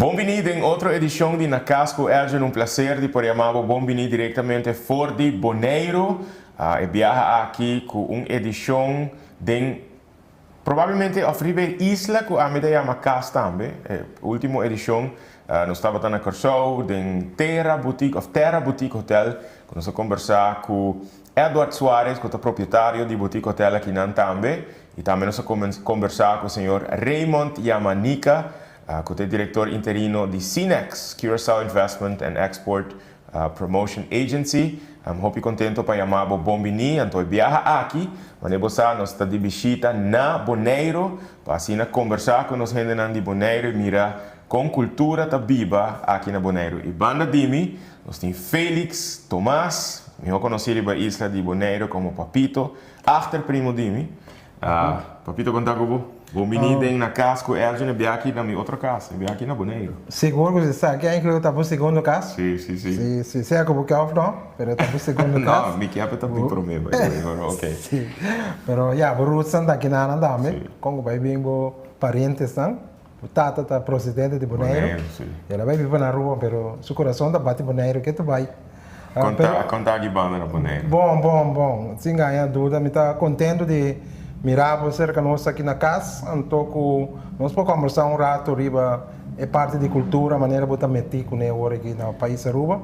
Bon bini den otro edicion di Na Cas cu Elgin. Un placer di por yama bo bon bini directamente for di Boneiro. E biaha aki cu un edicion den probablemente of riba e isla cu ami ta yama cas tambe. E ultimo edicion nos tabata na Corsou den Terra Boutique of Terra Boutique Hotel, cu nos a conversa cu Edward Suarez, cu ta propietario di Boutique Hotel akinan tambe. Y tambe nos a conversa cu señor Raymond Yamanika, cu ta director interino di CINEX, Curaçao Investment and Export Promotion Agency. Mi hopi contento pa yama bo bon bini. Anto e biaha aki, manera bo sa, nos ta di bishita na Boneiro, pa asina conversa cu nos hendenan di Boneiro y mira con cultura ta biba aki na Boneiro. Y banda di mi, nos tin Felix Tomas, miho conoci riba isla di Boneiro como Papito, achterprimo di mi. Papito, con ta cu bo? Bon bini den Na Cas cu Elgin. E biaha aki na mi otro cas, e biaha aki na Boneiro. Sigur cu si sa ki eigenlijk ta bo segundo cas. Si. Si, sea cu bo ke of no, pero ta bo segundo cas. No, mi kier ta mi prome, by the way, pero ok. Si, pero ya, bo rootsnan ta akinan tambe. Con cu bay bin bo parientesnan. Bo tata ta procedente di Boneiro. Boneiro, si. El a bay biba na Aruba, pero su corazon ta bati Boneiro ke ta bay. Con ta, con ta aki banda na Boneiro? Bon, bon, bon. Sin gaña duda mi ta contento di mira bo cerca nos aki na cas, anto cu nos por combersa un rato riba e parti di cultura, manera bo ta meti cune awor aki na pais Aruba.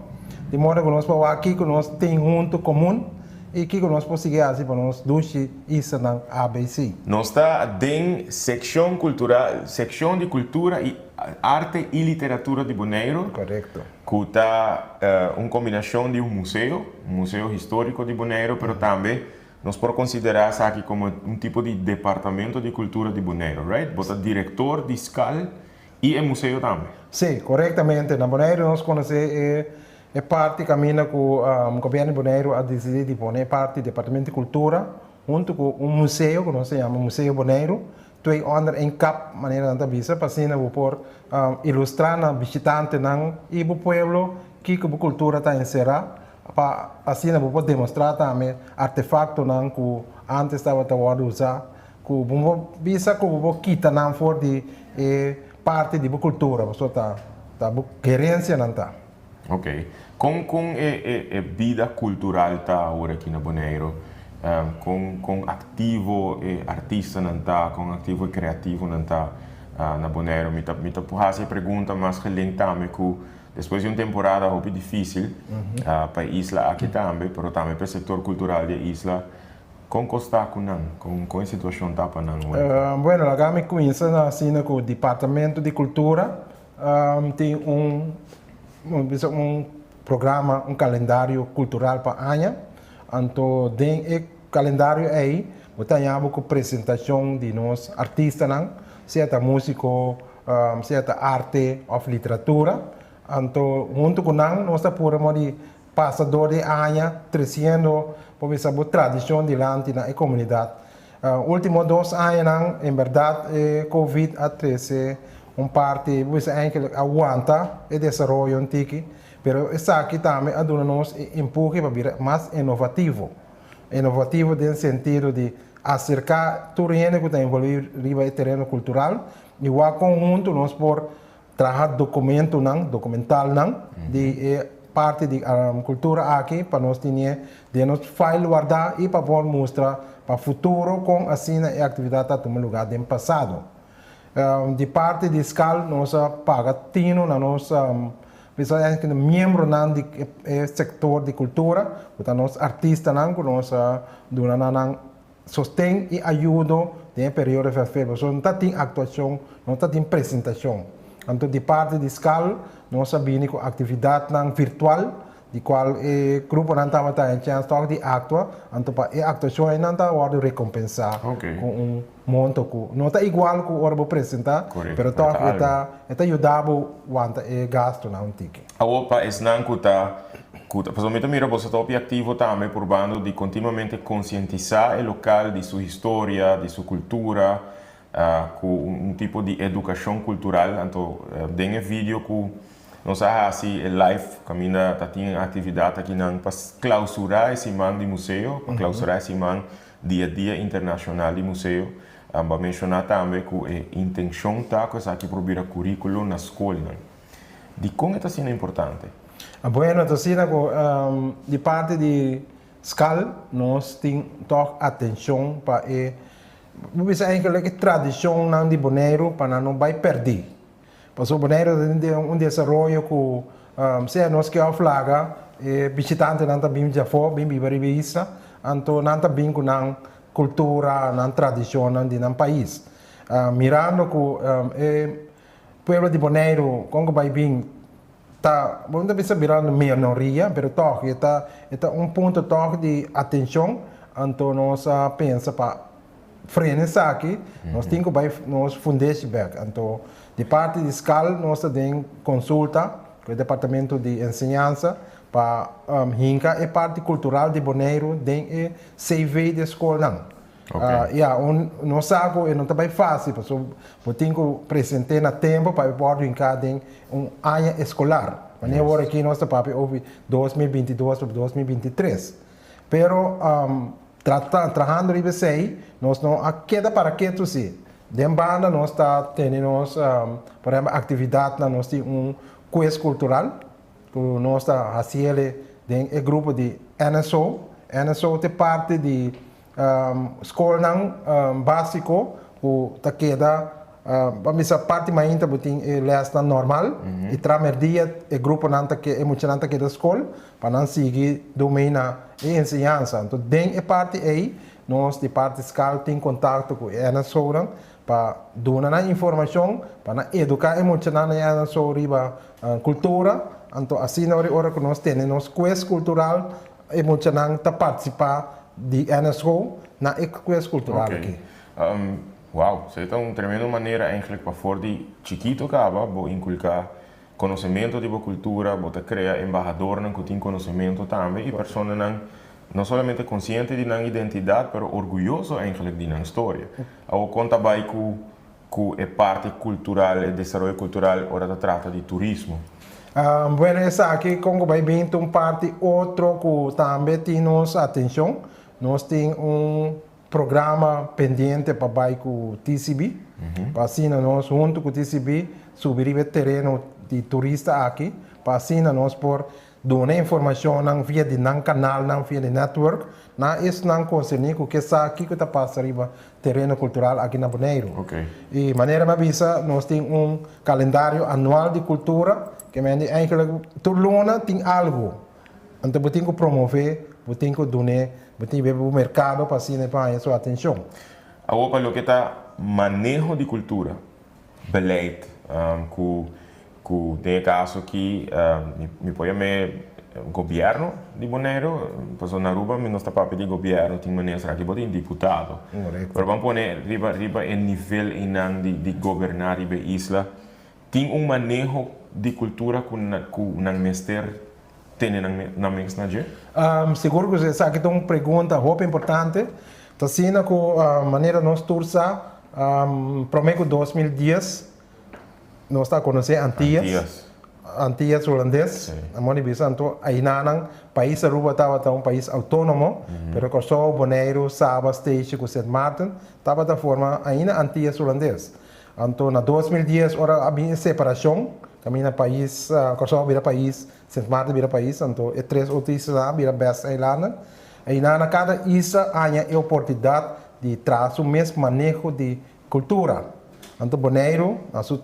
Di modo cu nos por wak kico nos tin hunto comun y kico nos por sigui haci pa nos dushi islanan ABC. Nos ta den seccion cultural, seccion di cultura y arte y literatura di Boneiro. Corecto. Cu ta un combinacion di un museo, un museo historico di Boneiro, pero tambe nos por considera esaki como un tipo di departamento di cultura di Boneiro, right? Bo ta director di SCAL y e museo tambe. Si, corectamente. Na Boneiro nos conoce e parti caminda cu Gobierno di Boneiro a dicidi di pone e parti Departamento di Cultura hunto cu un museo cu nos ta yama Museo Boneiro, twee onder één kap, manera nan ta bisa, pa asina bo por ilustrá na bishitantenan i bo pueblo kiko bo kultura ta enserá, pa asina bo por demostrá tambe artefaktonan ku ántes tabata wòrdu usá, ku bo por bisa ku bo por kita nan for di e parti di bo kultura, pasobra ta ta bo herensianan ta. Ok. Kon kon e e e bida kultural ta awor aki na Boneiru? Kon kon aktivo e artistanan ta, kon aktivo e kreativonan ta na Boneiru? Mi ta mi ta por hasi e pregunta mas gelink tambe ku despues di un temporada hopi difísil pa e isla aki tambe, pero tambe pa e sektor kultural di e isla, kon kos ta ku nan? Kon kon e situashon ta pa nan awor aki? Bueno, laga mi kuminsa na asina ku Departamento di Kultura tin un bisa un programa, un kalendario kultural pa aña. Anto den e kalendario ei bo ta haña bo ku presentashon di nos artistanan, sea ta músiko, sea ta arte òf literatura. Anto huntu ku nan nos ta puru mo di pasa dor di aña tresiendo por bisa bo tradishon dilanti na e komunidat. Ultimo dos añanan en berdad e covid a trece un parti, bo bisa eigenlijk a wanta e desaroyo un tiki, pero esaki tambe a duna nos e empuhe pa bira mas enovativo. Enovativo den sentido di acerca tur hende cu ta envolvi riba e tereno cultural y wak con hunto nos por traha documentonan, documentalnan di e parti di cultura aki pa nos tine den nos file warda y pa por mustra pa futuro con asina e actividad ta tuma lugar den pasado. Di parti di skal nos a paga tino na nos bisa miembronan di e sector di cultura cu ta nos artistanan cu nos a duna na nan sosten i ayudo den e periodo ferfer, pasobra no ta tin aktuashon, no ta tin presentashon. Anto di parti di skal nos a bini ku aktividatnan virtual, di kual e gruponan tabata haña chèns tòg di aktua, anto pa e aktuashon ei nan ta wòrdu rekompensá ku un monto ku no ta igual ku ora bo presentá, pero tòg e ta e ta yuda bo wanta e gastunan un tiki. Awor pa esnan ku ta ku ta pasobra mi ta mira boso ta hopi aktivo tambe purbando di kontinuamente konsientisá e lokal di su historia, di su kultura, ku un tipo di edukashon kultural. Anto den e video ku nos a hasi e live kaminda ta tin aktividat akinan pa klausurá e siman di museo, pa klausurá e siman di e Dia Internashonal di Museo, bo a menshoná tambe ku e intenshon ta ku esaki por bira kuríkulo na skolnan. Dikon e ta asina importante? Bueno, ta asina ku di parti di Skal nos tin tòg atenshon pa e, bo bisa eigenlijk e tradishonnan di Boneiru pa nan no bai pèrdí. Pasobra Boneiru ta den un desaroyo ku sea nos ke òf laga e bishitantenan ta bin djafó bin biba riba e isla, anto nan ta bin ku nan kultura, nan tradishonnan di nan pais. Mirando ku e pueblo di Boneiru kon ku bai bin ta, bo no ta bisa birando minoria, pero tòg e ta e ta un punto tòg di atenshon, anto nos a pensa pa frena esaki, nos tin ku bai nos fundeshi bèk. Anto di parti di skal nos ta den konsulta ku e departamento di enseñansa pa hinka e parti kultural di Boneiru den e CV di e skolnan. Ya, un nos sa ku e no ta bai fásil pasobra bo tin ku present'é na tempu pa e por hinká den un aña eskolar. Manera awor aki nos ta papia over 2022 pa 2023. Pero trahando riba esei nos no a keda para ketu si. Den banda nos ta tene nos por ehempel aktividatnan, nos tin un kues kultural ku nos ta hasiele den e grupo di NSO. NSO ta e parti di Skolnan básiko ku ta keda, pa bisa parti mainta bo tin e lèsnan normal i tra mèrdia e gruponan ta e muchanan ta keda skol pa nan sigui domina e enseñansa. Anto den e parti ei nos di parti skal tin kontakto ku e NSOnan pa duna nan informashon pa nan eduká e muchanan na e NSO riba kultura. Anto asina ora ku nos tene nos kues kultural E muchanan ta partisipá di NSO na e kues kultural aki. Wow, esei ta un tremendo manera eigenlijk pa for di chikito kaba bo inkulká konosementu di bo kultura, bo ta krea embahadornan ku tin konosementu tambe i personanan no solamente konsiente di nan identidat pero orguyoso eigenlijk di nan storia. Awor kon ta bai ku ku e parti kultural, e desaroyo kultural ora ta trata di turismo? Bueno, esaki kon ku bai bin ta un parti otro ku tambe tin nos atenshon. Nos tin un programa pendiente pa bai ku TCB, pa asina nos huntu ku TCB subi riba e tereno di turista aki, pa asina nos por Duna informashonnan via di nan kanalnan, via di network, na esnan konserní ku ke sa kiko ta pasa riba tereno kultural aki na Boneiru. I manera mi a bisa, nos tin un kalendario anual di kultura, ke men di eigenlijk tur luna tin algu. Anto bo tin ku promové, bo tin ku dun'é, bo tin bebe bo merkado pa asina e por haña su atenshon. Awor pa loke ta maneho di kultura, beleid ku ku den e kaso aki mi por yam'é gobièrnu di Boneiru, pasobra na Aruba mi nos ta papia di gobièrnu tin minister, aki bo tin diputado. Pero ban pone riba riba e nivel einan di di goberná riba e isla, tin un maneho di kultura ku ku nan mester tene nan nan mes na dje? Sigur ku esaki ta un pregunta hopi importante. Ta asina ku manera nos tur sa, promé ku 2010 nos ta konosé Antillas, Antillas Hulandes, amor di bisa. Anto ainanan pais Aruba tabata un pais outónomo, pero Kòrsou, Boneiru, Saba, Statia ku Sint Maarten tabata forma ainda Antillas Hulandes. Anto na 2010 ora a bin e separashon, kaminda pais Kòrsou a bira pais, Sint Maarten bira pais, anto e tres otro islanan a bira bes eilanden. Einan na kada isla haña e oportunidat di traha su mes maneho di kultura. Anto Boneiru na su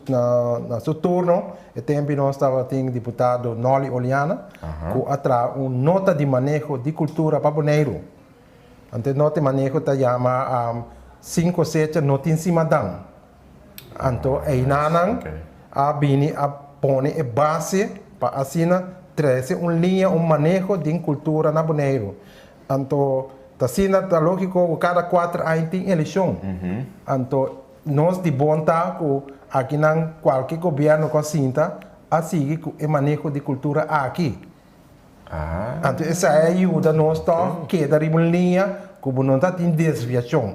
na su turno e tempu nos tabatin diputado Nolly Oleana ku a traha un nota di maneho di kultura pa Boneiru. Anto e nota di maneho ta yama Sin kosecha no tin simadan. Anto einanan a bini a pone e base pa asina trese un liña, un maneho den kultura na Boneiru. Anto ta asina ta lógiko ku kada kuater aña tin elekshon. Anto nos di bon ta ku akinan kualke gobièrnu ku a sinta a sigui ku e maneho di kultura aki. Anto esei a yuda nos tòg keda riba un liña ku bo no ta tin desviashon.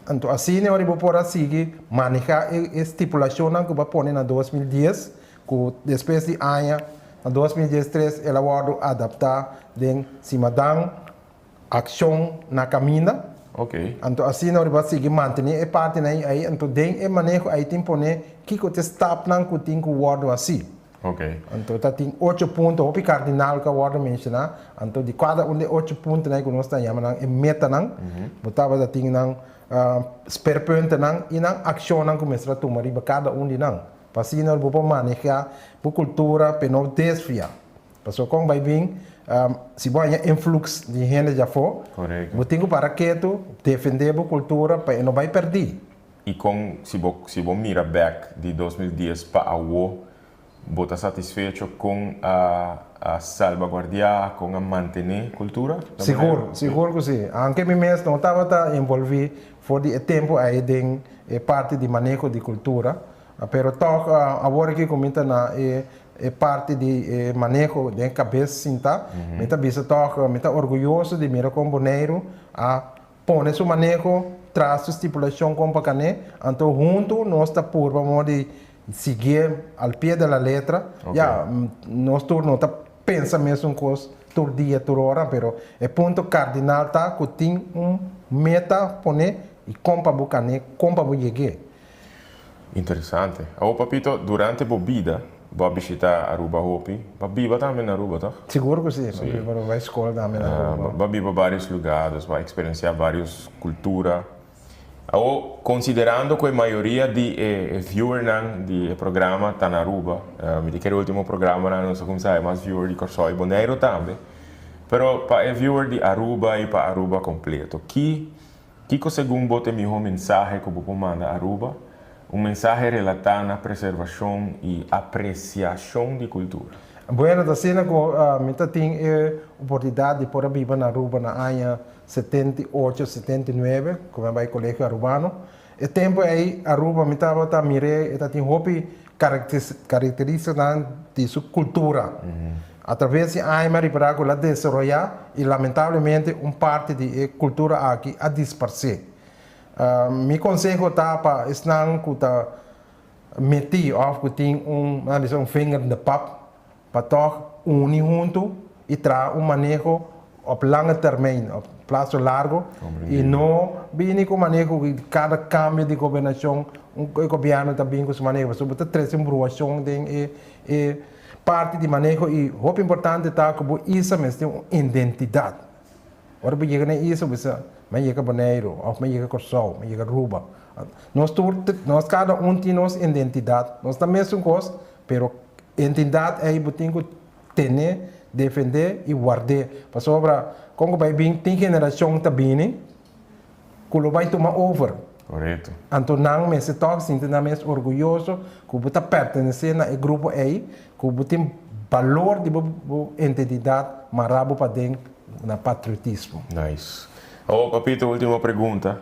Anto asina ora bo por a sigui maneha e stipulashonnan ku bo a pone na 2010, ku despues di aña na 2013 el a wòrdu adaptá den Simadan Akshon na Kaminda. Anto asina ora bo a sigui mantené e partinan ei, anto den e maneho ei tin pone kiko ta e stapnan ku tin ku wòrdu hasí. Anto ta tin ocho punto hopi kardinal ku a wòrdu menshoná. Anto di kada un di e ocho puntonan ku nos ta yama nan e metanan, bo tabata tin nan sperpuntennan i nan akshonnan ku mester a tuma riba kada un di nan. Pa asina bo por manehá bo kultura pa e no desviá. Pasobra kon bai bin, si bo haña influx di hende djafó, bo tin ku para ketu, defendé bo kultura pa e no bai pèrdí. I kon si bo si bo mira bèk di 2010 pa awo, bo ta satisfecho kon a a salbaguardiá, kon a mantené kultura na Sigur, Boneiru? sigur ku si. Aunke mi mes no tabata envolví for di e tempu ei den e parti di maneho di kultura, pero tòg awor aki ku mi ta na e e parti di e maneho den kabes sintá, mi ta bisa tòg mi ta orguyoso di mira kon Boneiru a Pone su maneho tras su stipulashon kon pa kané, anto huntu nos ta purba modo di siguié al pie de la letra. Ya, nos tur no ta pensa mesun kos tur dia, tur ora, pero e punto kardinal ta ku tin un meta poné i kon pa bo kané, kon pa bo yeg'é. Interesante. Awor Papito, durante bo bida bo a bishita Aruba hopi. Bo a biba tambe na Aruba, toch? Sigur ku si. Bo a biba, bo bai skol tambe na Aruba. Bo a biba varios lugar, dus bo a eksperensiá varios kultura. Awor, konsiderando ku e mayoria di e viewernan di e programa ta na Aruba, mi ta kere ultimo programanan nos a kuminsá haña mas viewer di Kòrsou i Boneiru tambe, pero pa e viewer di Aruba i pa Aruba kompleto, ki Kiko segun bo ta e mihó mensahe ku bo por manda Aruba? Un mensahe relatá na preservashon i apresiashon di kultura. Bueno, ta asina ku mi ta tin e oportunidat di por a biba na Aruba na aña 78, 79, ku mi a bai Kolegio Arubano. E tempu ei Aruba mi tabata mir'é e ta tin hopi karakterístikanan di su kultura. Atraves di aña mi a ripará ku el a desaroyá i lamentablemente un parti di e kultura aki a disparsé. Mi konseho ta pa esnan ku ta metí òf ku tin un, nan a bisa un vinger in de pap, pa tòg uni huntu i traha un maneho op lange termijn, op plaso largo, i no bini ku maneho ku kada kambio di gobernashon un e gobièrnu ta bin ku su maneho, pasobra bo ta trese un bruashon den e e parti di maneho i hopi importante ta ku bo isla mester tin un identidat. Ora bo yega na e isla bo bisa mi a yega Boneiru òf mi a yega Kòrsou, mi a yega Aruba. Nos tur nos kada un tin nos identidat, nos ta mesun kos pero Entidat ei bo tin ku tene, defendé i ward'é, pasobra kon ku bai bin tin generashon ta bini ku lo bai tuma over. Korekto. Anto nan mester tòg sinti nan mes orguyoso ku bo ta pertenesé na e grupo ei, ku bo tin balor di bo bo ententidat mará bo paden na patriotismo. Nice. Awor Papito ultimo pregunta.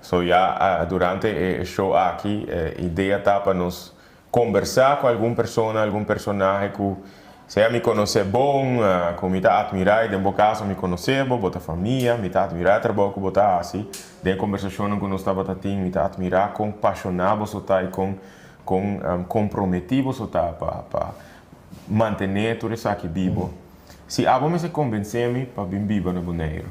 So ya durante e show aki e idea ta pa nos Kombersá ku algun persona, algun personahe ku sea mi konosé bon, ku mi ta atmirá i den bo kaso mi konosé bo, bo ta famia, mi ta atmirá e trabou ku bo ta hasi. Den e kombersashonnan ku nos tabata tin mi ta atmirá kon pashoná boso ta i kon kon komprometí boso ta pa pa mantené tur esaki bibo. Si abo mester kombensé mi pa bin biba na Boneiru.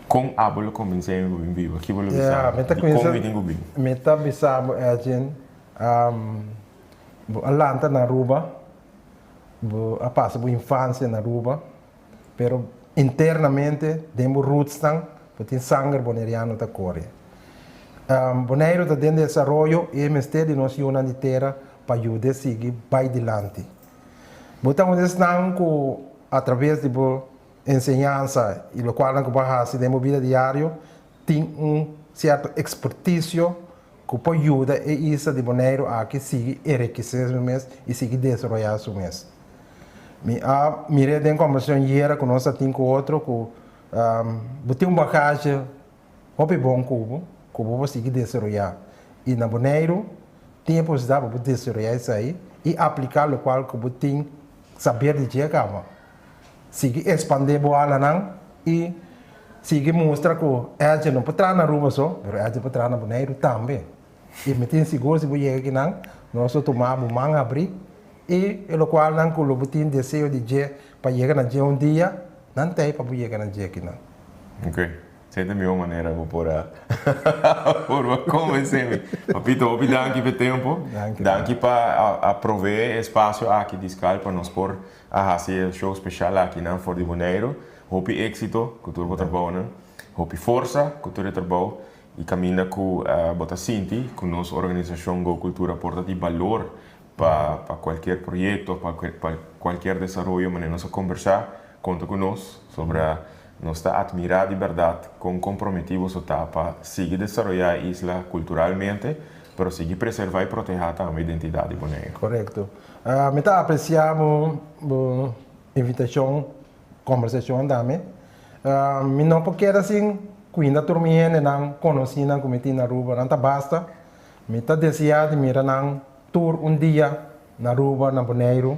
Kon abo lo konbensé mi pa bin biba? Ki bo lo bisa mi? Dikon mi tin ku bin? Mi ta bisa bo, Edgin, bo a lanta na Aruba, bo a pasa bo infansia na Aruba, pero internamente den bo rootsnan bo tin sanger boneriano ta kore. Boneiru ta den desaroyo i e mester di nos yunan di tera pa yud'e sigui bai dilanti. Bo ta un di esnan ku atraves di bo Enseñansa i lokualnan ku bo a hasi den bo bida diario tin un sierto ekspertisio ku por yuda e isla di Boneiru aki sigui enrikisé su mes i sigui desaroyá su mes. Mi a mir'é den kombersashon yera ku nos a tin ku otro ku bo tin un bagahe hopi bon ku bo ku bo por sigui desaroyá i na Boneiru tin e posibilidat pa bo desaroyá esei i apliká lokual ku bo tin saber di dje kaba. Sigui expande bo alanan y sigui mustra cu Edje no por traha na Aruba so, pero Edje por traha na Boneiru tambe. Y mi tin sigur si bo yega akinan, nos lo tuma bo man habri y e locualnan cu lo bo tin deseo di dje pa yega na dje un dia, nan t'ey pa bo yega na dje akinan. Ok. Esei ta mihó manera bo por a por a konvensé mi. Papito, hopi danki pa e tempu. Danki. Danki pa a proveé e espasio aki di Skal pa nos por a hasi e show speshal akinan for di Boneiru. Hopi éksito ku tur bo trabounan. Hopi forsa ku tur e trabou i kaminda ku bo ta sinti ku nos organisashon Go Cultura por ta di balor pa pa kualkier proyekto, pa pa kualkier desaroyo manera nos a kombersá, konta ku nos sobra Nos ta admirá di bèrdat kon komprometí boso ta pa sigui desaroyá e isla kulturalmente, pero sigui preservá i protehá tambe identidat di Boneiru. Korekto. Mi ta apresiá bo bo invitashon, kombersashon tambe. Mi no por keda sin kuinda tur mi hendenan konosínan ku mi tin na Aruba. Nan ta basta. Mi ta deseá di mira nan tur un dia na Aruba, na Boneiru.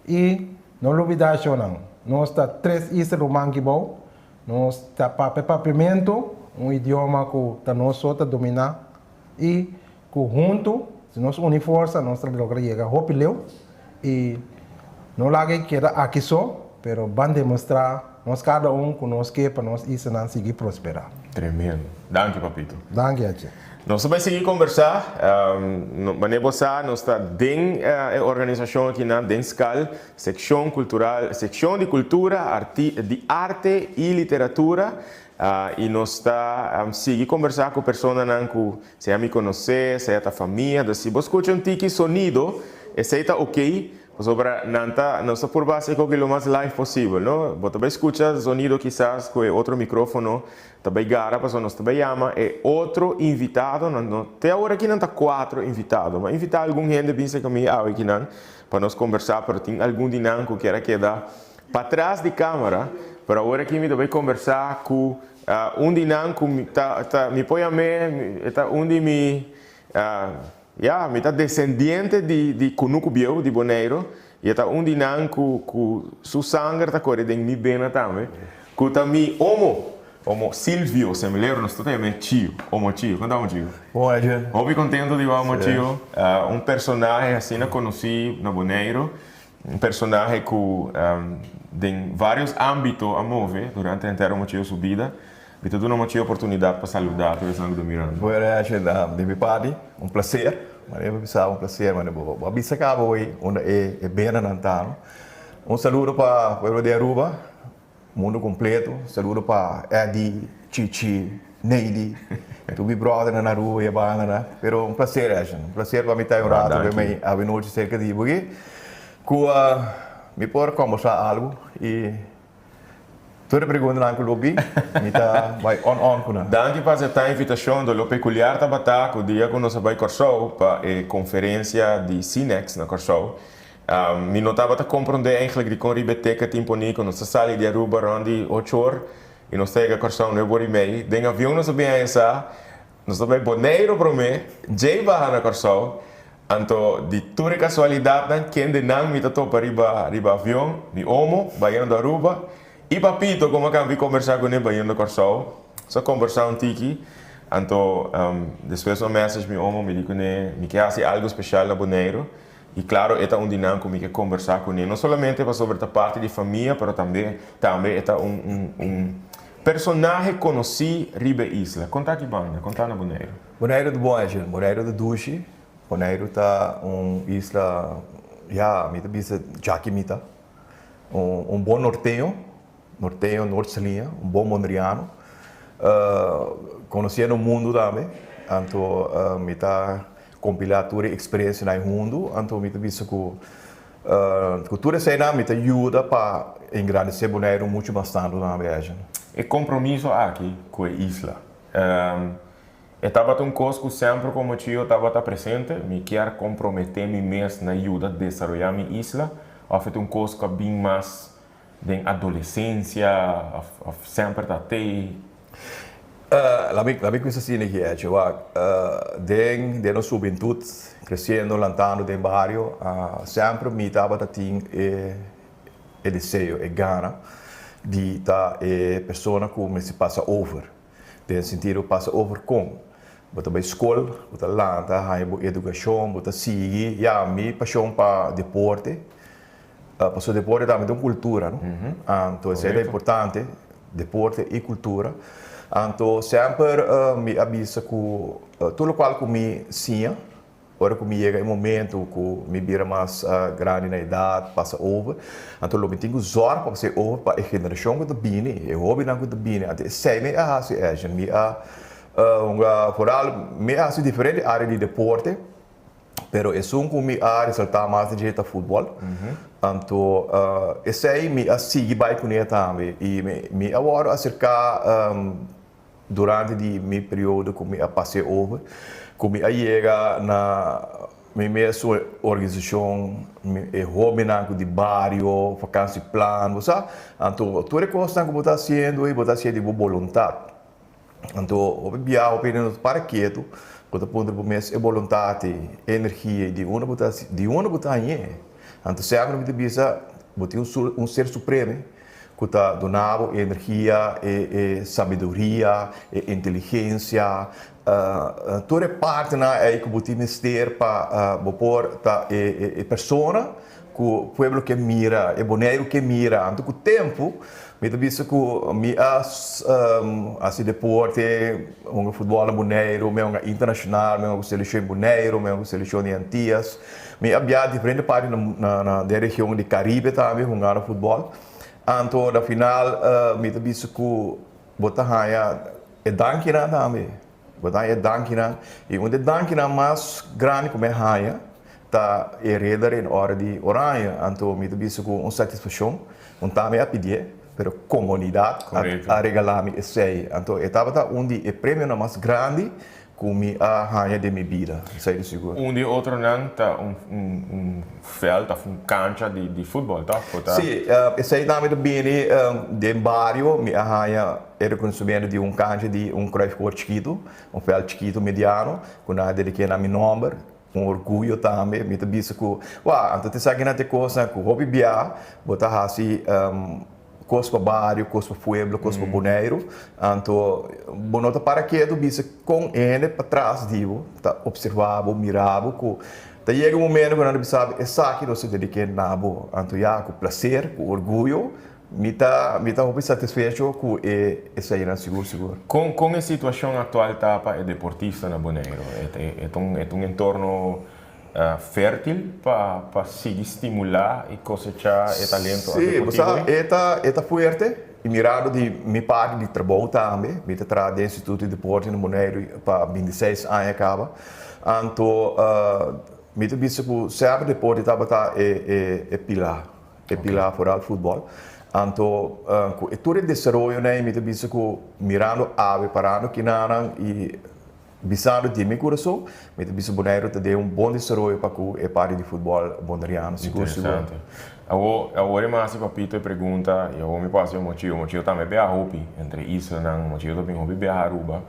I no lubidá shonnan, nos ta tres isla ruman kibou, nos ta papia papiamentu, un idioma ku ta nos so ta dominá i ku huntu, si nos uni forsa, nos ta logra yega hopi leu. I no laga e keda aki so, pero ban demostrá nos kada un ku nos ke pa nos islanan sigui prosperá. Tremendo. Danki, papito. Danki, Ache. Nos ta bai sigui kombersá. Manera bo sa, nos ta den e organisashon akinan, den skal, Sekshon Kultural, Sekshon di Kultura, Arti, di Arte i Literatura, i nos ta sigui kombersá ku personanan ku sea mi konosé, sea ta famia. Dus si bo skucha un tiki sonido, esei ta okey, pasobra nan ta, nos ta purba hasi koki lo mas live posibel, no? Bo ta bai skucha zonido kisas ku e otro mikrófono Ta bay gara pasobra nos ta bay yama e otro invitadonan. No, te awor aki nan ta cuatro invitado. M'a invita algun hende bin cerca mi awe akinan pa nos conversa, pero tin algun di nan cu kier a keda patras di camera. Pero awor aki mi ta bay conversa cu un di nan cu mi ta, ta, mi por yam'é, e ta un di mi, ya, mi ta descendiente di, di Cunucu Bieu di Boneiru. I e ta un di nan ku ku su sanger ta kore den mi bena tambe, ku ta mi omo, omo Silvio Semilero, nos tur ta yam'é Chio, omo Chio. Kon ta omo Chio? Bon, Edwin. Hopi kontento di wou omo Chio, un personahe asina konosí na Boneiru, un personahe ku den vários ámbito a move durante henter omo Chio su bida. Mi ta duna mochi oportunidat pa saludá tur esnan ku ta mirando. Bueno, Ashwin, di mi parti, un placer. Manera bo bisa, un placer. Manera bo bo a bisa caba hoy unda e e benanan ta, no? Un saludo pa pueblo di Aruba, mundo completo. Saludo pa Eddie, Chichi, Neidy, tur mi brothernan na Aruba y e bandanan. Pero un placer, Ashwin. Un placer pa mi ta un rato den mei awenochi cerca di bo aki. Cu mi por combersa algo y. Tur e preguntanan ku lo bin, mi ta bai on on ku nan. Danki pa aseptá e invitashon. Doló pekuliar tabata ku dia ku nos a bai Kòrsou pa e konferensia di Cinex na Kòrsou. Mi no tabata komprondé eigentlik dikon riba e teken tin poní ku nos ta sali di Aruba rònt di ocho or i nos ta yega Kòrsou nuebe or i mei. Den avion nos a bin haña sa nos ta bai Boneiru promé, djei baha na Kòrsou. Anto di tur e kasualidatnan kende nan mi ta topa riba riba avion, mi omo bayendo Aruba i papito komo a kambia kombersá kuné bayendo Kòrsou. So a kombersá un tiki, anto despues mi a message mi omo mi di kuné mi ke hasi algu speshal na Boneiru i klaro e ta un di nan ku mi ke kombersá kuné no solamente pasobra e ta parti di famia pero tambe tambe e ta un un un personahe konosí riba e isla. Kon ta aki banda? Kon ta na Boneiru? Boneiru ta bon Ashel, Boneiru ta dushi. Boneiru ta un isla, ya, mi ta bisa djaki mi ta. Un bon norteño, norteño, noord-saliña, un bon boneriano. Konosiendo mundu tambe, anto mi ta kompilá tur e eksperensianan ei hundu, anto mi ta bisa ku ku tur eseinan mi ta yuda pa engrandesé Boneiru muchu mas tantu tambe, Ashton. E kompromiso aki ku e isla. E tabata un kos ku semper komo chio tabata presente, mi kier komprometé mi mes na yuda desaroyá mi isla, òf e ta un kos ku a bin mas den adolesensia òf òf semper ta tei? Laat mi kusa asina aki Edje, wak, den den nos hubentut, kresiendo, lantando den bario, semper mi tabata tin e e deseo, e gana di ta e persona ku mester pasa over. Den sentido pasa over kon. Bo ta bai skol, bo ta lanta, haña bo edukashon, bo ta sigui. Ya, mi pashon pa deporte, pasobra deporte tambe ta un kultura, no? Anto esei ta importante, deporte i kultura. Anto semper mi a bisa ku tur lokual ku mi siña, ora ku mi yega e momento ku mi bira mas grandi na edat, pasa over, anto lo mi tin ku zòrg pa pas'é over pa e generashon ku ta bini, e hóbennan ku ta bini. Anto esei mi a hasi Edjean. Mi a hunga foral, mi a hasi diferente área di deporte. Pero esun ku mi a resaltá mas den dje ta futbòl. Anto esei mi a sigui bai kuné tambe i mi a wòrdu aserká durante di mi periodo ku mi a pas'é over, ku mi a yega na mi mes organisashon, e hóbennan ku di bario, vakansieplan, bo sa. Anto tur e kosnan ku bo ta hasiendo ei bo ta hasié di bo boluntat. Anto hopi biaha hopi hende no ta para ketu, bo ta puntra bo mes e boluntat ei, e energia ei di unda bo ta di unda bo ta hañ'é? Anto semper mi ta bisa bo tin un un ser supreme ku ta duna bo e energia, e e sabiduria, e inteligensia, tur e partinan ei ku bo tin mester pa bo por ta e e persona Ku pueblo ke mira, e Boneiru ke mira. Anto ku tempu mi ta bisa ku mi a hasi deporte, hunga futbòl na Boneiru, mi a hunga internashonal, mi a hunga ku selekshon di Boneiru, mi a hunga ku selekshon di Antias. Mi a biaha diferente parti na den region di Karibe tambe hungando futbòl. Anto na final mi ta bisa ku bo ta haña e dankinan tambe. Bo ta haña e dankinan i un di e dankinan mas grandi ku mi a haña ta e Ridder in Orde di Oranje. Anto mi ta bisa ku un satisfakshon, un ta mi a pidié, pero komunidat a regalá mi esei. Anto e tabata un di e premionan mas grandi ku mi a haña den mi bida, esei ta sigur. Un di e otronan ta un veld of un kancha di futbòl, tòg? Ku ta. Sí, esei tambe ta bini den bario. Mi a haña e rekonosimiento di un kancha di un kruifkoor chikitu, un veld chikitu mediano, ku nan a dediké na mi nòmber. Un orguyo tambe, mi ta bisa ku, wou, anto ta esaki nan ta e kosnan ku hopi bia bo ta hasi kos pa bario, kos pa pueblo, kos pa Boneiru, anto bo no ta para ketu bisa kon e hende patras di bo ta opservá bo, mira bo ku ta yega un momento ku nan ta bisa bo esaki nos ta dediké na bo, anto ya ku plaser, ku orguyo Mi ta mi ta hopi satisfecho ku e eseinan sigur sigur. Kon kon e situashon aktual ta pa e deportista na Boneiru? E ta un e ta un entorno fértil pa pa sigui stimulá i kosechá e talento Sí, bo deportivo sa ei? e ta e ta fuerte i mirando di mi parti di trabou tambe, mi ta traha den Instituto di Deporte na Boneiru pa bintiseis aña kaba, anto mi ta bisa ku semper deporte tabata e e e pilar. E pila foral futbol. Anto ku e tur e desaroyonan ei mi ta bisa ku mirando awe parando kinanan i bisando di mi kurason mi ta bisa Boneiru ta den un bon desaroyo pa ku e parti di futbol boneriano sigur sigur. Interesante. Awor awor e masi papito e pregunta i awor mi por hasi Omochio. Omochio tambe biaha hopi entre islanan. Omochio ta bin hopi biaha Aruba.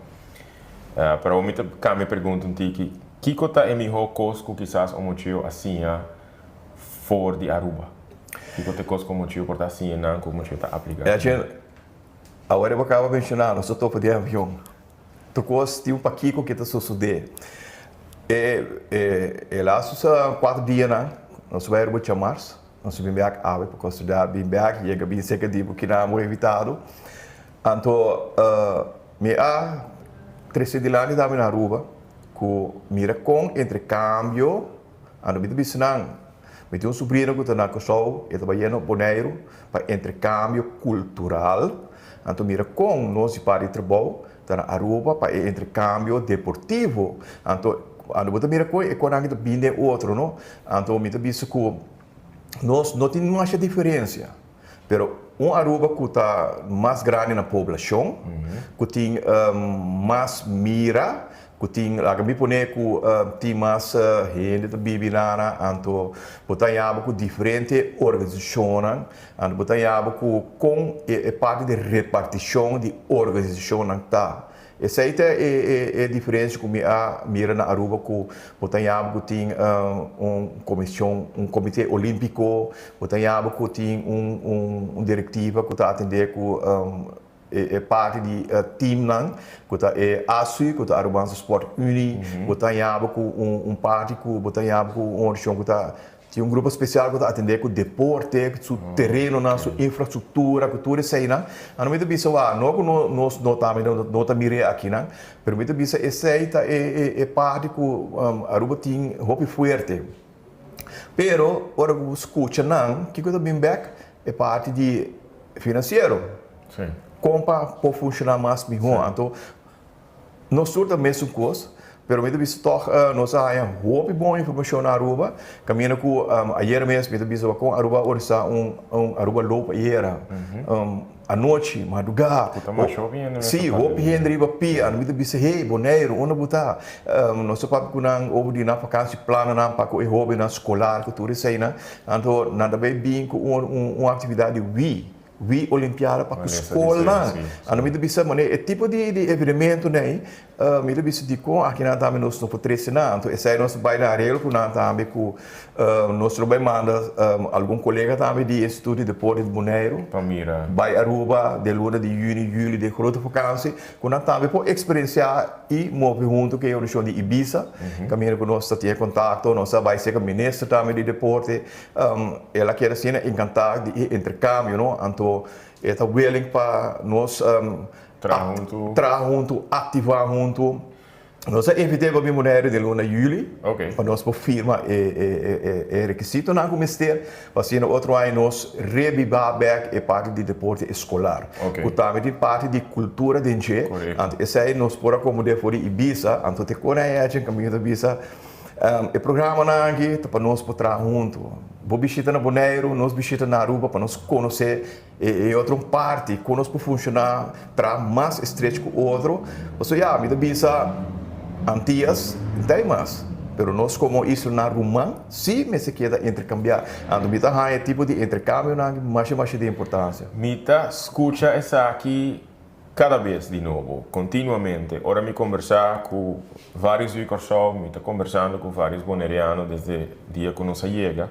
Pero awor mi ta cambia e pregunta un tiki. Kiko ta e miho kos ku kisas Omochio a siña for di Aruba? Kiko ta e kos ku Mochio por ta hasiña nan ku Mochio ta apliká? Echen, awor e bo kaba menshoná nos ta topa di avion. Tur kos tin un pakiko ke ta sosodé. E e e lastu kuater dianan nos bai Aruba djamars, nos a bin bèk awe pa kos bin bèk yega bin serka di bo kinan bo invitado. Anto mi a trese dilanti tambe na Aruba ku mira kon entrekambio Anto mi ta bisa nan, Mi tin un subrino ku ta na Kòrsou, e ta bayendo Boneiru pa entrekambio kultural. Anto mira kon nos di par di trabou ta na Aruba pa e entrekambio deportivo. Anto anto bo ta mira kon e konan aki ta bini den otro, no? Anto mi ta bisa ku nos no tin masha diferensia, pero un Aruba ku ta mas grandi na poblashon, ku tin mas mira, Ku tin, laga mi pone ku tin mas hende ta bibi nana, anto bo ta haña bo ku diferente organisashonnan, anto bo ta haña bo ku kon e parti di repartishon di organisashonnan ta. Esei ta e e diferensia ku mi a mira na Aruba ku bo ta haña bo ku tin un komishon, un komite olimpiko, bo ta haña bo ku tin un un direktiva ku ta atendé ku E parti di teamnan ku ta e ASU, ku ta Arubaanse Sport Unie, bo ta haña bo ku un parti ku bo ta haña bo ku un organisashon ku ta. Tin un grupo spesial ku ta atendé ku deporte, ku su terenonan, su infrastruktura, ku tur eseinan. Anto mi ta bisa wak, no ku nos no ta no ta mir'é akinan, pero mi ta bisa esei ta e e parti ku Aruba tin hopi fuerte. Pero ora ku bo skucha nan, kiko ta bin bèk? E parti di finansiero. Kon pa por funshoná mas mihó. Anto Nos tur ta mesun kos, pero mi ta bisa tòg nos a haña hopi bon informashon na Aruba. Kaminda ku ayer mes mi ta bisa kon Aruba a organisá un un Aruba Loop ayera. Anochi, madrugá. Ku ta masha hopi hende mes. Sí, hopi hende riba pia. Mi ta bisa, hey, Boneiru, unda bo ta? Nos ta papia ku nan over di nan fakansi, planonan pa ku e hóbennan skolar ku tur eseinan. Anto nan ta bai bin ku un un aktividat di Wii. Wi Olimpiada pa ku skolnan. Anto mi ta bisa manera e tipo di di evenementonan ei, mi ta bisa dikon akinan tambe nos no por trese nan. Anto esei nos ta bai na areglo ku nan tambe ku nos lo bai manda algun kolega tambe di Instituto di Deporte di Boneiru Pa mira. bai Aruba den luna di yüni, yüli den grote vakansi ku nan tambe por eksperensiá i move huntu ku e organisashon di Ibisa kaminda ku nos ta tin e kontakto. Nos a bai serka minister tambe di deporte. El a keda asina encantá di e intercambio, no? Anto e ta willing pa nos Traha huntu. traha huntu, activá huntu. Nos a invit'é pa bin Bonaire den luna juli pa nos por firma e e e rekisitonan ku mester pa asina otro aña nos rebibá bèk e parti di deporte eskolar ku tambe tin parti di kultura den dje. Anto esei nos por akomod'é for di Ibisa. Anto te kon a echa en kaminda ta bisa. E programanan aki ta pa nos por traha huntu. Bo bishita na Boneiru, nos bishita na Aruba pa nos konosé e otro parti, kon nos por funshoná, traha mas estrech ku otro. Pasobra ya, mi ta bisa Antias no ta ei mas, pero nos komo islanan ruman sí mester keda interkambiá. Anto mi ta haña e tipo di interkambionan aki masha masha di importansia. Mi ta skucha esaki Kada bes di nobo, kontinuamente, ora mi kombersá ku vários yu di Kòrsou, mi ta kombersando ku vários boneriano desde dia ku nos a yega,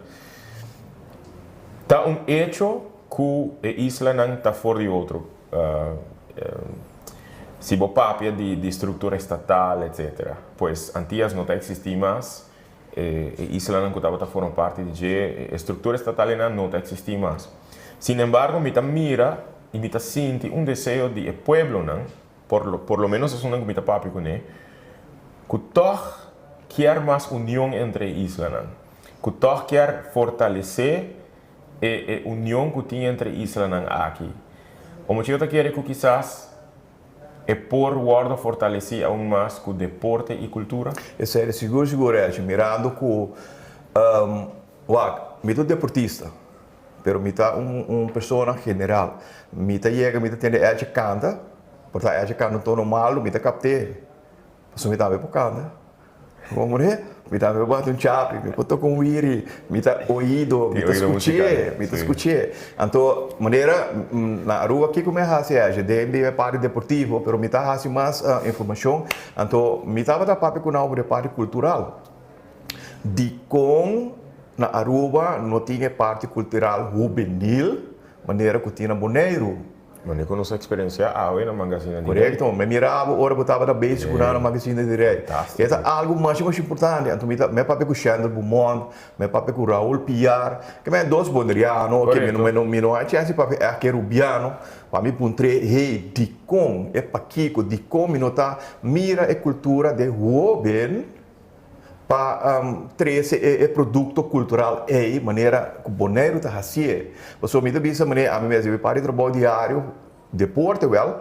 ta un echo ku e islanan ta for di otro. Si bo papia di struktura estatal, etcetera, pues Antias no ta eksistí mas, e islanan ku tabata forma parti di dje, e struktura estatal einan no ta eksistí mas. Sinembargo, mi ta mira i mi ta sinti un deseo di e pueblonan, por lo por lo ménos esunnan ku mi ta papia kuné, ku tòg kier mas union entre e islanan, ku tòg kier fortalesé e e union ku tin entre e islanan aki. Omochi yo ta kere ku kisas E por wordo fortaleci aun mas cu deporte y cultura? Esei ta sigur sigur Reggie, mirando cu wak, mi ta un deportista, pero mi ta un un persona general. Mi ta yega mi ta tende Edje canta, por ta Edje canta un tono malo, mi ta capt'e, pasobra mi tambe por canta. Bo murié, mi tambe por bati un chapi, mi por toca un wiri, mi ta oido, mi ta scuché, mi ta scuché. Anto, manera na Aruba kico mi a haci ayer? Den di e parti deportivo, pero mi ta haci mas informacion. Anto, mi tabata papia cu nan over e parti cultural. Dicon na Aruba no tin e parti cultural hubenil manera cu tin na Boneiru? Mane ku nos a eksperensiá awe na Magazina di Rei. Korekto, mi mira bo ora bo tabata bezig ku nan na Magazina di Rei. E ta algu masha masha importante. Anto mi ta, mi a papia ku Shendel Beaumont, mi a papia ku Raul Piar, ke men dos boneriano, ke mi no, mi no, mi no a chèns di papia ègt ku e rubiano, pa mi puntr'é, hey, dikon, e pakiko, dikon mi no ta mira e kultura den hóben pa trese e produkto kultural ei manera ku Boneiru ta hasié. Pasobra mi ta bisa manera ami mes mi parti trabou diario, deporte wèl,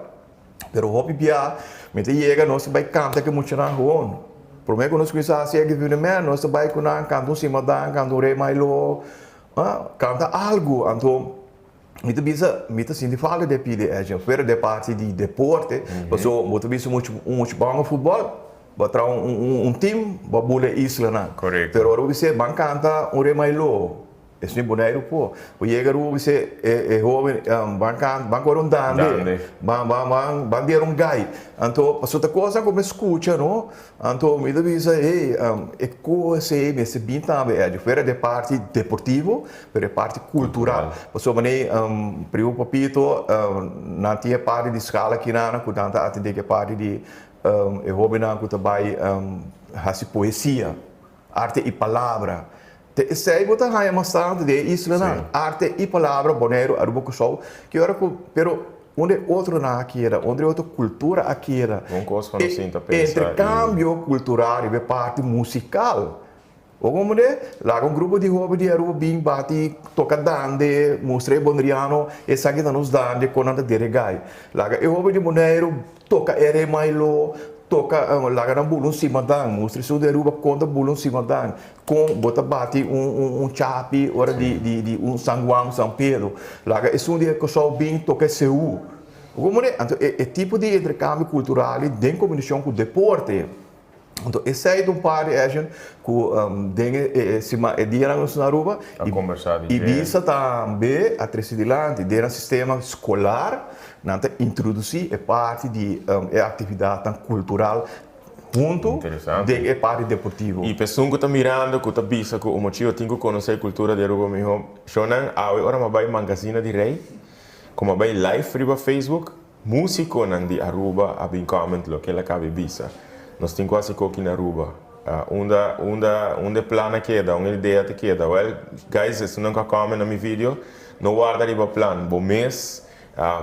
pero hopi bia mi ta yega nos ta bai kanta ku e muchanan gewoon. Promé ku nos kuminsá hasi e evenement nos ta bai ku nan kanta un simadan, kanta un rei mailo, kanta algu. Anto mi ta bisa mi ta sinti falta di e pidi e fuera di e parti di deporte pasobra bo ta bisa muchu un muchu bon na futbol bo a traha un un team bo a bula e islanan pero ora bo bisa ban kanta un remailo esei Boneiru por bo yega Aruba bo bisa e hoben ban kanta ban kore un dande ban ban ban ban dera un gai anto pasobra ta cosa ku mi skucha no Anto mi ta bisa, hey, e kos ei mester bin tambe Eddy, fuera di e parti deportivo, pero e parti kultural. Pasobra manera primo Papito, nan tin e parti di skala kinan ku nan ta atendé ku e parti di e hóbennan ku ta bai hasi poesia, arte i palabra. Te esei bo ta haña mas tantu den e islanan, arte i palabra, Boneiru, Aruba, Kòrsou, ki ora ku, pero unda e otronan a keda, unda e otro kultura a keda? Bon kos pa nos sinta pensa i. Interkambio kultural riba e parti musikal. Bo komprendé? Laga un grupo di hoben di Aruba bin bati, toka dande, mustra e boneriano esaki ta nos dande, kon nan ta deregai. Laga e hoben di Boneiru toka e remailo, toka, laga nan bula un simadan, mustra esun di Aruba kon ta bula un simadan, kon bo ta bati un un chapi ora di di di un San Juan, San Pedro. Laga esun di Kòrsou bin toka e seú. Bo komprendé? Anto e e tipo di interkambio kultural den kombinashon ku deporte. Anto esei ta un par di action ku den e sima e dianan nos na Aruba A kombersá di i dje. bisa tambe a trese dilanti den nan sistema skolar nan ta introdusí e parti di e aktividatnan kultural huntu Interesante. den e parti deportivo. I p'esun ku ta mirando ku ta bisa ku Omochio tin ku konosé kultura di Aruba mihó, shownan awe ora mi a bai Mangazina di Rei, ku mi a bai live riba Facebook, Musiconan di Aruba a bin comment loke el a cabe bisa. Nos tin cu haci coki na Aruba. Unda, unda, unda e plan a keda? Unda e idea ta keda? Well, guys, esunnan cu a comment na mi video, no warda riba plan. Bo mes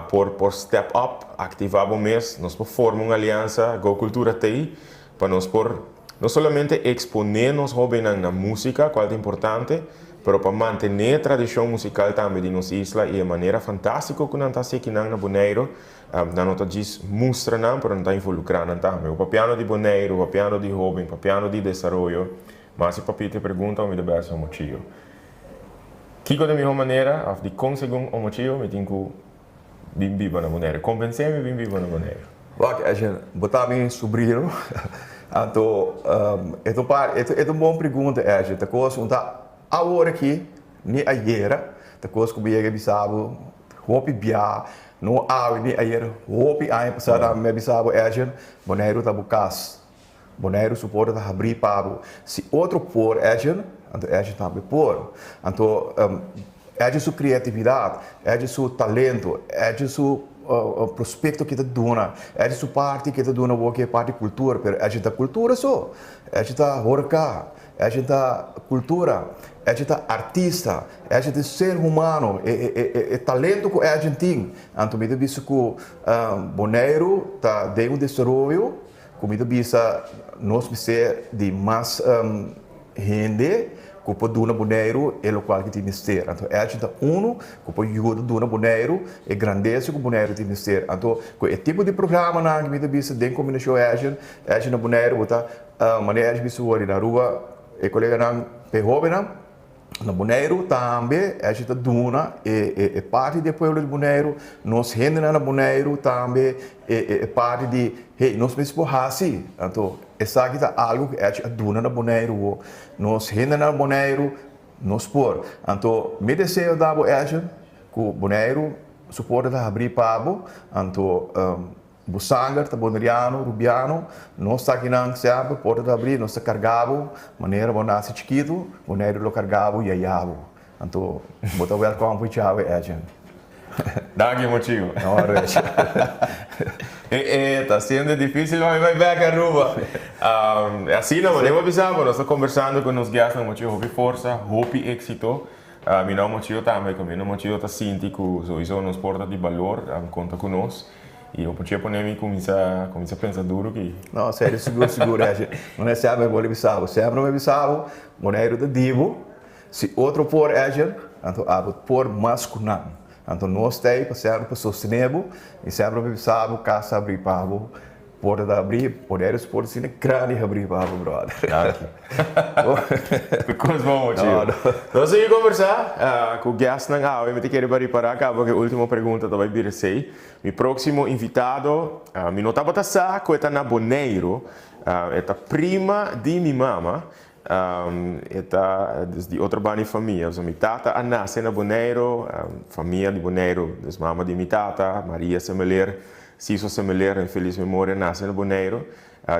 por, por step up, activa bo mes. Nos por forma un alianza, Go Cultura t'ey, pa nos por no solamente expone nos hobennan na musica, cual ta importante, pero pa mantene e tradicion musical tambe di nos isla y e manera fantastico cu nan ta haci akinan na Boneiru, nan no ta djis mustra nan, pero nan ta involucra nan tambe. Bo papiando di Boneiru, papiando di hoben, papiando di desaroyo, mas si papia te pregunta mi ta bes Omochio. Kico ta e miho manera of dicon segun Omochio mi tin cu Bin biba na Boneiru. Konvensé mi bin biba na Boneiru. Wak, Eshen, bo ta mi subrino. Anto, e ta un par, e ta un bon pregunta, Eshen. Ta kos un ta awor aki, ni ayera. Ta kos ku bo yega bisa bo hopi bia, no awe ni ayera, hopi aña pasá mi a bisa bo, Eshen, Boneiru ta bo kas. Boneiru su porta ta habrí pa bo. Si otro por Edgen, anto Edgen tambe por. Anto Edgen su kreatividat, Edgen su talento, Edgen su prospekto ke ta duna, Edgen su parti ke ta duna bo ke parti kultura, pero Edgen ta kultura so. Edgen ta horka, Edgen ta kultura, Edgen ta artista, Edgen ta ser humano, e talento ku Edgen tin. Anto mi ta bisa ku Boneiru ta den un desaroyo. Ku mi ta bisa nos mester di mas hende ku por duna Boneiru e lokual ku tin mester. Anto Elgin ta unu ku por yuda duna Boneiru e grandesa ku Boneiru tin mester. Anto ku e tipo di programanan ku mi ta bisa den kombinashon Elgin, Elgin na Boneiru bo ta manera Elgin bisa wòrdu na Aruba e koleganan pa e hóbennan. Na Boneiru tambe esei ta duna e parti di e pueblo di Boneiru, nos hendenan na Boneiru tambe e parti di hey nos mes por hasi. Anto esaki ta algu ku esei a duna na Boneiru bo. Nos hendenan na Boneiru nos por. Anto mi deseo ta bo esei ku Boneiru su porta ta habrí pa bo. Anto Bo sanger ta boneriano, rubiano, nos ta akinan semper, porta ta abrí, nos ta karga bo, manera bo nase chikitu, Boneiru lo karga bo i yaya bo. Anto, bo ta wèlkòm pa Ichawe, Edjean. Danki Mochigo. No worries. E e ta siendo difícil pa mi bai bek Aruba. Asina, manera bo bisa bo, nos ta kombersando ku nos guestnan Mochigo, hopi forsa, hopi éksito. Mi no Mochigo tambe, ku mi no Mochigo ta sinti ku souiso nos por ta di balor, konta ku nos. I bo por chia pone mi kuminsá kuminsá pensa duru ki. No, serio sigur sigur Eshe. No na semper bo bisa bo. Semper mi bisa bo, Boneiru ta di bo. Si otro por Eshe, anto abo por mas ku nan. Anto nos ta ei pa semper pa sostené bo i semper mi bisa bo kas ta abrí pa bo. Porta ta abrí, Boneiru su porta asina grandi habrí pa bo, brother. Danki. Tur kos bon, Mochio. Nos sigui kombersá ku guestnan awe. Mi ta kere pa ripará kaba ku e último pregunta ta bai bira esei. Mi próksimo invitado, mi no tabata sa ku e ta na Boneiru, e ta prima di mi mama, e ta dus di otro banda di famia. Pasobra mi tata a nase na Boneiru, famia di Boneiru, dus mama di mi tata, Maria Semeleer, Siso Semeleer, en felis memoria, nase na Boneiru.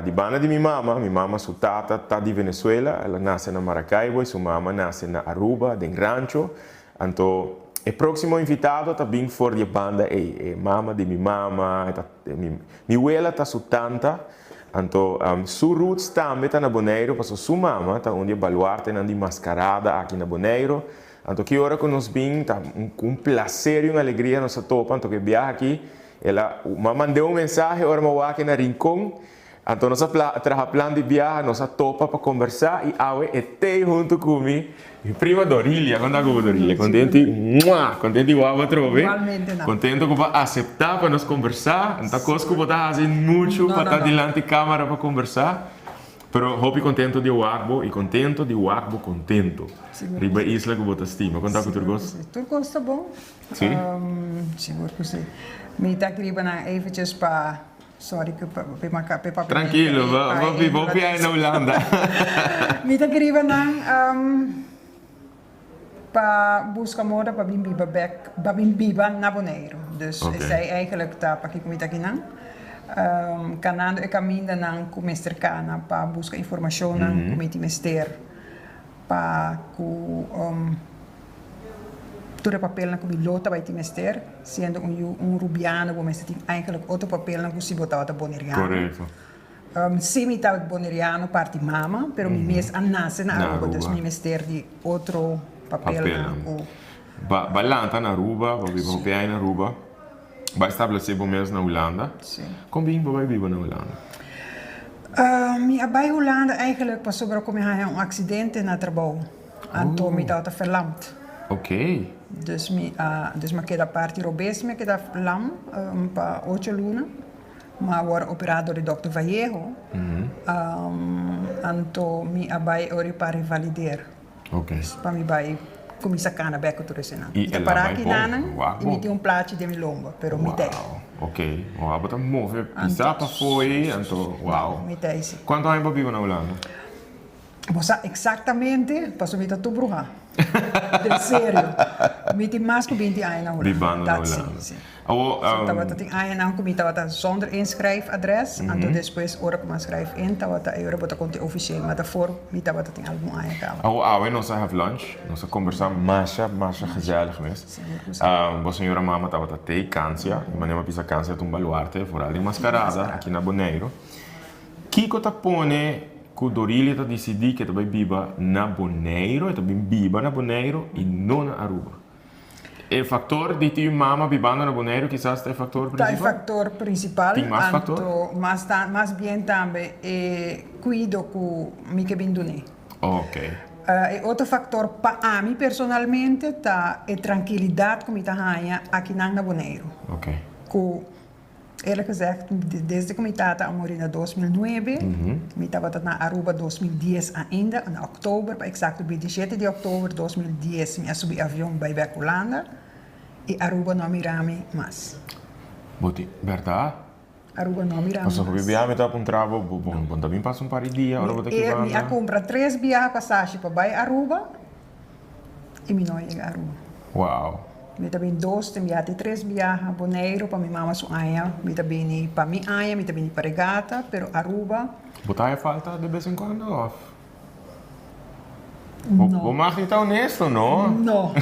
Di banda di mi mama, mi mama su tata ta di Venezuela, el a nase na Maracaibo i su mama nase na Aruba, den Rancho. Anto e próksimo invitado ta bin for di e banda ei, e mama di mi mama, e ta mi wela ta su tanta. Anto su roots tambe ta na Boneiru paso su mama ta un di e baluartenan di mascarada aki na Boneiru. Anto ki ora ku nos bin ta ku un placer y un alegria nos a topa. Anto ku e biaha aki el a mand'é un mensahe ora mi a wak na Rincon. Anto nos a traha plan di biaha, nos a topa pa kombersá i awe e tei huntu ku mi, mi prima Dorilia. Kon ta ku bo Dorilia? Kontento i mua! Kontento i wou atrobe. Igualmente nan. Kontento ku bo a aseptá pa nos kombersá. No ta kos ku bo ta hasi muchu pa ta dilanti kamera pa kombersá. Pero hopi kontento di wak bo i kontento di wak bo kontento riba e isla ku bo ta stima. Kon ta ku tur kos? Tur kos ta bon. Si? Sigur ku si. Mi ta kriba nan eventjes pa Sorry ku pe maka pe papia Tranquilo, bo bo pia na Hulanda. Mi ta kriba nan pa buska moda pa bin biba bek, pa bin biba na Boneiru. Dus esei eigenlijk ta pakiko mi ta akinan. Kanando e kamindanan ku mester kana pa buska informashonnan ku mi tin mester pa ku Tur e papelnan ku mi lo tabata tin mester, siendo un yu un rubiano bo mester tin eigenlijk otro papelnan ku si bo tabata boneriano. Korekto. Si mi tabata boneriano parti mama, pero mi mes a nase na Aruba, dus mi mester di otro papelnan ku. Ba ba lanta na Aruba, bo biba hopi aña na Aruba, ba establesé bo mes na Hulanda. Si. Kon bin bo bai biba na Hulanda? Mi a bai Hulanda eigenlijk pasobra ku mi haña un aksidente na trabou. Anto mi tabata verlamd. Ok. Dus mi a, dus mi a keda parti robes, mi a keda lam pa ocho luna. Mi a wòrdu operá dor di dòkter Vallejo. Anto mi a bai ori pa revalideer. Ok. Pa mi bai kuminsá kana bèk ku tur esenan. I Mi ta el a pará bai aki bon? nanan Wak i mi bon. tin un plachi den mi lomba, pero mi ta ei. Wow, ok. Wow, bo ta move pisá pafó ei, anto wow. Mi ta ei si. Kuantu aña bo a biba na Hulanda? Bo sa exactamente pasobra mi ta tur bruha. Den serio. Mi tin mas ku binti aña na Hulanda. Bibando na Dat si, Hulanda. si. Awo, So tabata tin añanan ku mi tabata zonder inschrijfadres, anto despues ora ku mi a schrijf in tabata e ora bo ta konta e ofisieel, ma daarvoor mi tabata tin algun aña kaba. Awo, awe nos a have lunch, nos a kombersá masha, masha gezellig mes. Sigur ku si. Bo señora mama tabata tei Cansia, i manera mi a bisa Cansia ta un baluarte, vooral den Mascarada, aki na Boneiru. Kiko ta pone ku Dorilia ta disidí ku e ta bai biba na Boneiru, e ta bin biba na Boneiru i no na Aruba? E faktor di tin mama bibando na Boneiru kisas ta e faktor Ta e prinsipal? faktor prinsipal. Tin mas faktor? Anto mas ta mas bien tambe e kuido ku mi ke bin dun'é. Ok. E otro faktor pa ami personalmente ta e trankilidat ku mi ta haña akinan na Boneiru. Ok. Ku Eerlijk gezegd, desde ku mi tata a muri na 2009, mi tabata na Aruba 2010 ainda, na oktober, pa eksakto 27 di oktober 2010 mi a subi avion bai bek Hulanda i Aruba no a mira mi mas. Bo tin bèrdat? Aruba no a mira mi mas. Pasobra hopi biaha mi ta puntra bo, bo ta bin pasa un par di dia ora bo ta ki banda? Mi a kumpra tres biaha pasashi pa bai Aruba. I mi no a yega Aruba. Wow. Mi ta bini dos ten biaha te tres biaha Boneiru pa mi mama su aña, mi ta bini pa mi aña, mi ta bini pa regata, pero Aruba. Bo ta haya falta de bes en cuando of? No. Bo mag di ta honesto, no? No.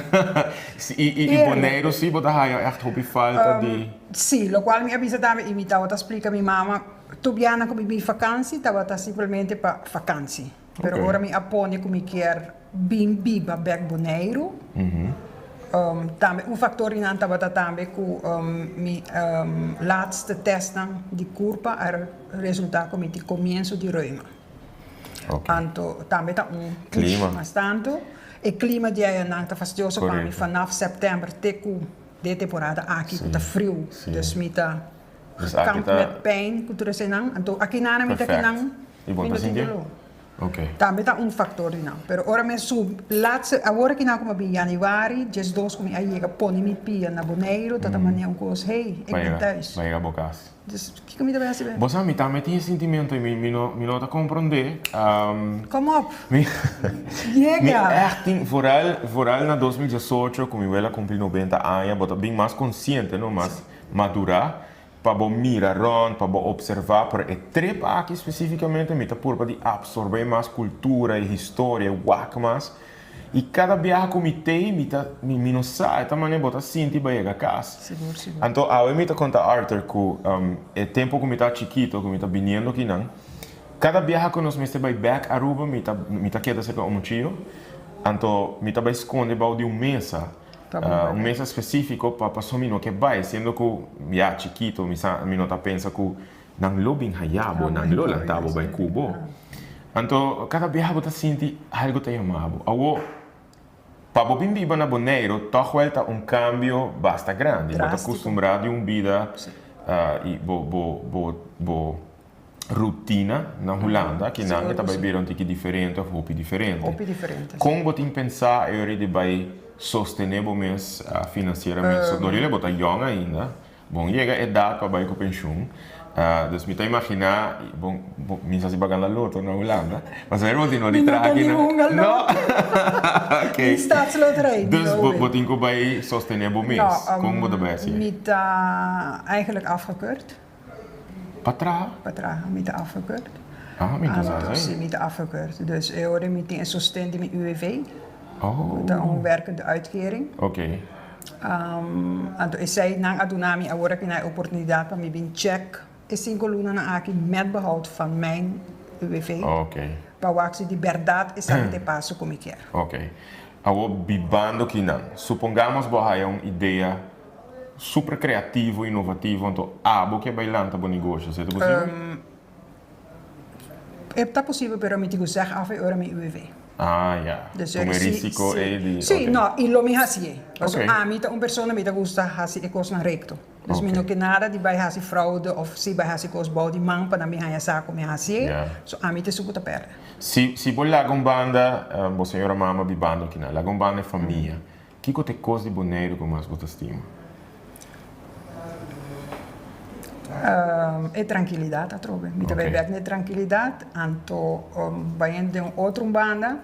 I Boneiru si bo ta haya echt hopi falta di. Si, locual mi a bisa tambe i mi tabata splica mi mama, tur biaha cu mi bini vakantie tabata simplemente pa vakantie. Pero ora mi a pone cu mi kier bin biba bek Boneiru, tambe un factor di nan tabata tambe cu mi laatste testnan di curpa a resulta cu mi tin comienso di reuma. Anto tambe ta un push mas tanto. E clima di ayanan ta fastioso pa mi vanaf september te cu de temporada aki cu ta friu. Dus mi ta gekampt met pijn cu tur eseinan. Anto akinana mi ta kinan mi no tin dolor. Tambe ta un factor di nan. Pero ora mi a subi laatste awor aki nan como a bin januari diesdos cu mi a yega pone mi pia na Boneiru ta ta manera un cos hey ik ben thuis. Bo yega bo cas. Dus kico mi ta bay haci bay? Bo sa mi tambe tin e sintimento y mi no mi no ta comprende. Kom op. Yega. Mi echt tin vooral vooral na 2018 cu mi wela a cumpli 90 aña bo ta bin mas consciente no mas madura pa bo mira rond, pa bo observa, pero e trip aki specificamente mi ta purba di absorbe mas cultura y historia y wak mas. I kada biaha ku mi tei mi ta mi mi no sa e ta manera bo ta sinti pa yega kas. Sigur sigur. Anto awe mi ta konta Arthur ku e tempu ku mi ta chikito ku mi ta biniendo kinan kada biaha ku nos mester bai bek Aruba mi ta mi ta keda serka un muchio anto mi ta bai skonde bou di un mesa un mesa spesifiko pa paso mi no ke bai siendo ku ya chikito mi sa mi no ta pensa ku Nan lo bin haya bo, nan lo lanta bo bai ku bo. Anto kada biaha bo ta sinti algu ta yama bo. Awor, pa bo bin biba na Boneiru tòg wèl ta un kambio basta grandi. Bo ta kustumbrá di un bida i bo bo bo bo rutina na Hulanda, kinan e ta bai bira un tiki diferente òf hopi diferente. Kon bo tin pensá e ora di bai sostené bo mes finansieramente? Dorilia bo ta yòn ainda. Bon yega edat pa bai ku penshun, dus mi ta imaginá, bon, mi sa si baga la loto na Hulanda, pasobra bo tin no di traha aki na. Mi no ta ni hunga loto. Ok. Ni stadsloterij, no Dus bo tin ku bai sostené bo mes, kon bo ta bai hasié? Mi ta eigenlijk afgekeurd. Pa traha? Pa traha, mi ta afgekeurd. Ah, mi no sa esei. Si, mi ta afgekeurd. Dus e ora mi tin e sosten di mi UWV. Oh. Ku ta un werkende uitkering. Ok. Anto esei nan a duna mi awor aki na e oportunidat pa mi bin check e sinku lunanan aki met behoud van mijn UWV. Ok. Pa wak si di bèrdat esaki ta e paso ku mi kier. Ok. Awor bibando kinan, supongamos bo a haya un idea super kreativo, inovativo, anto abo ke bai lanta bo negoshi, esei ta posibel? E ta posibel pero mi tin ku zeg af e ora mi UWV. Ah ya, tuma e risiko ei di ok. Si, no, i lo mi hasié. Pasobra ami ta un persona mi ta gusta hasi e kosnan rekto. Dus mi no ke nada di bai hasi fraude òf si bai hasi kos bou di man pa nan mi haña sa ku mi hasié. So ami ta esun ku ta pèrdè. Si si bo laga un banda bo señora mama bibando akinan, laga un banda e famia, Kiko ta e kos di Boneiru ku mas bo ta stima? E trankilidat atrobe. Mi ta bai bek na e trankilidat, anto bayendo den un otro banda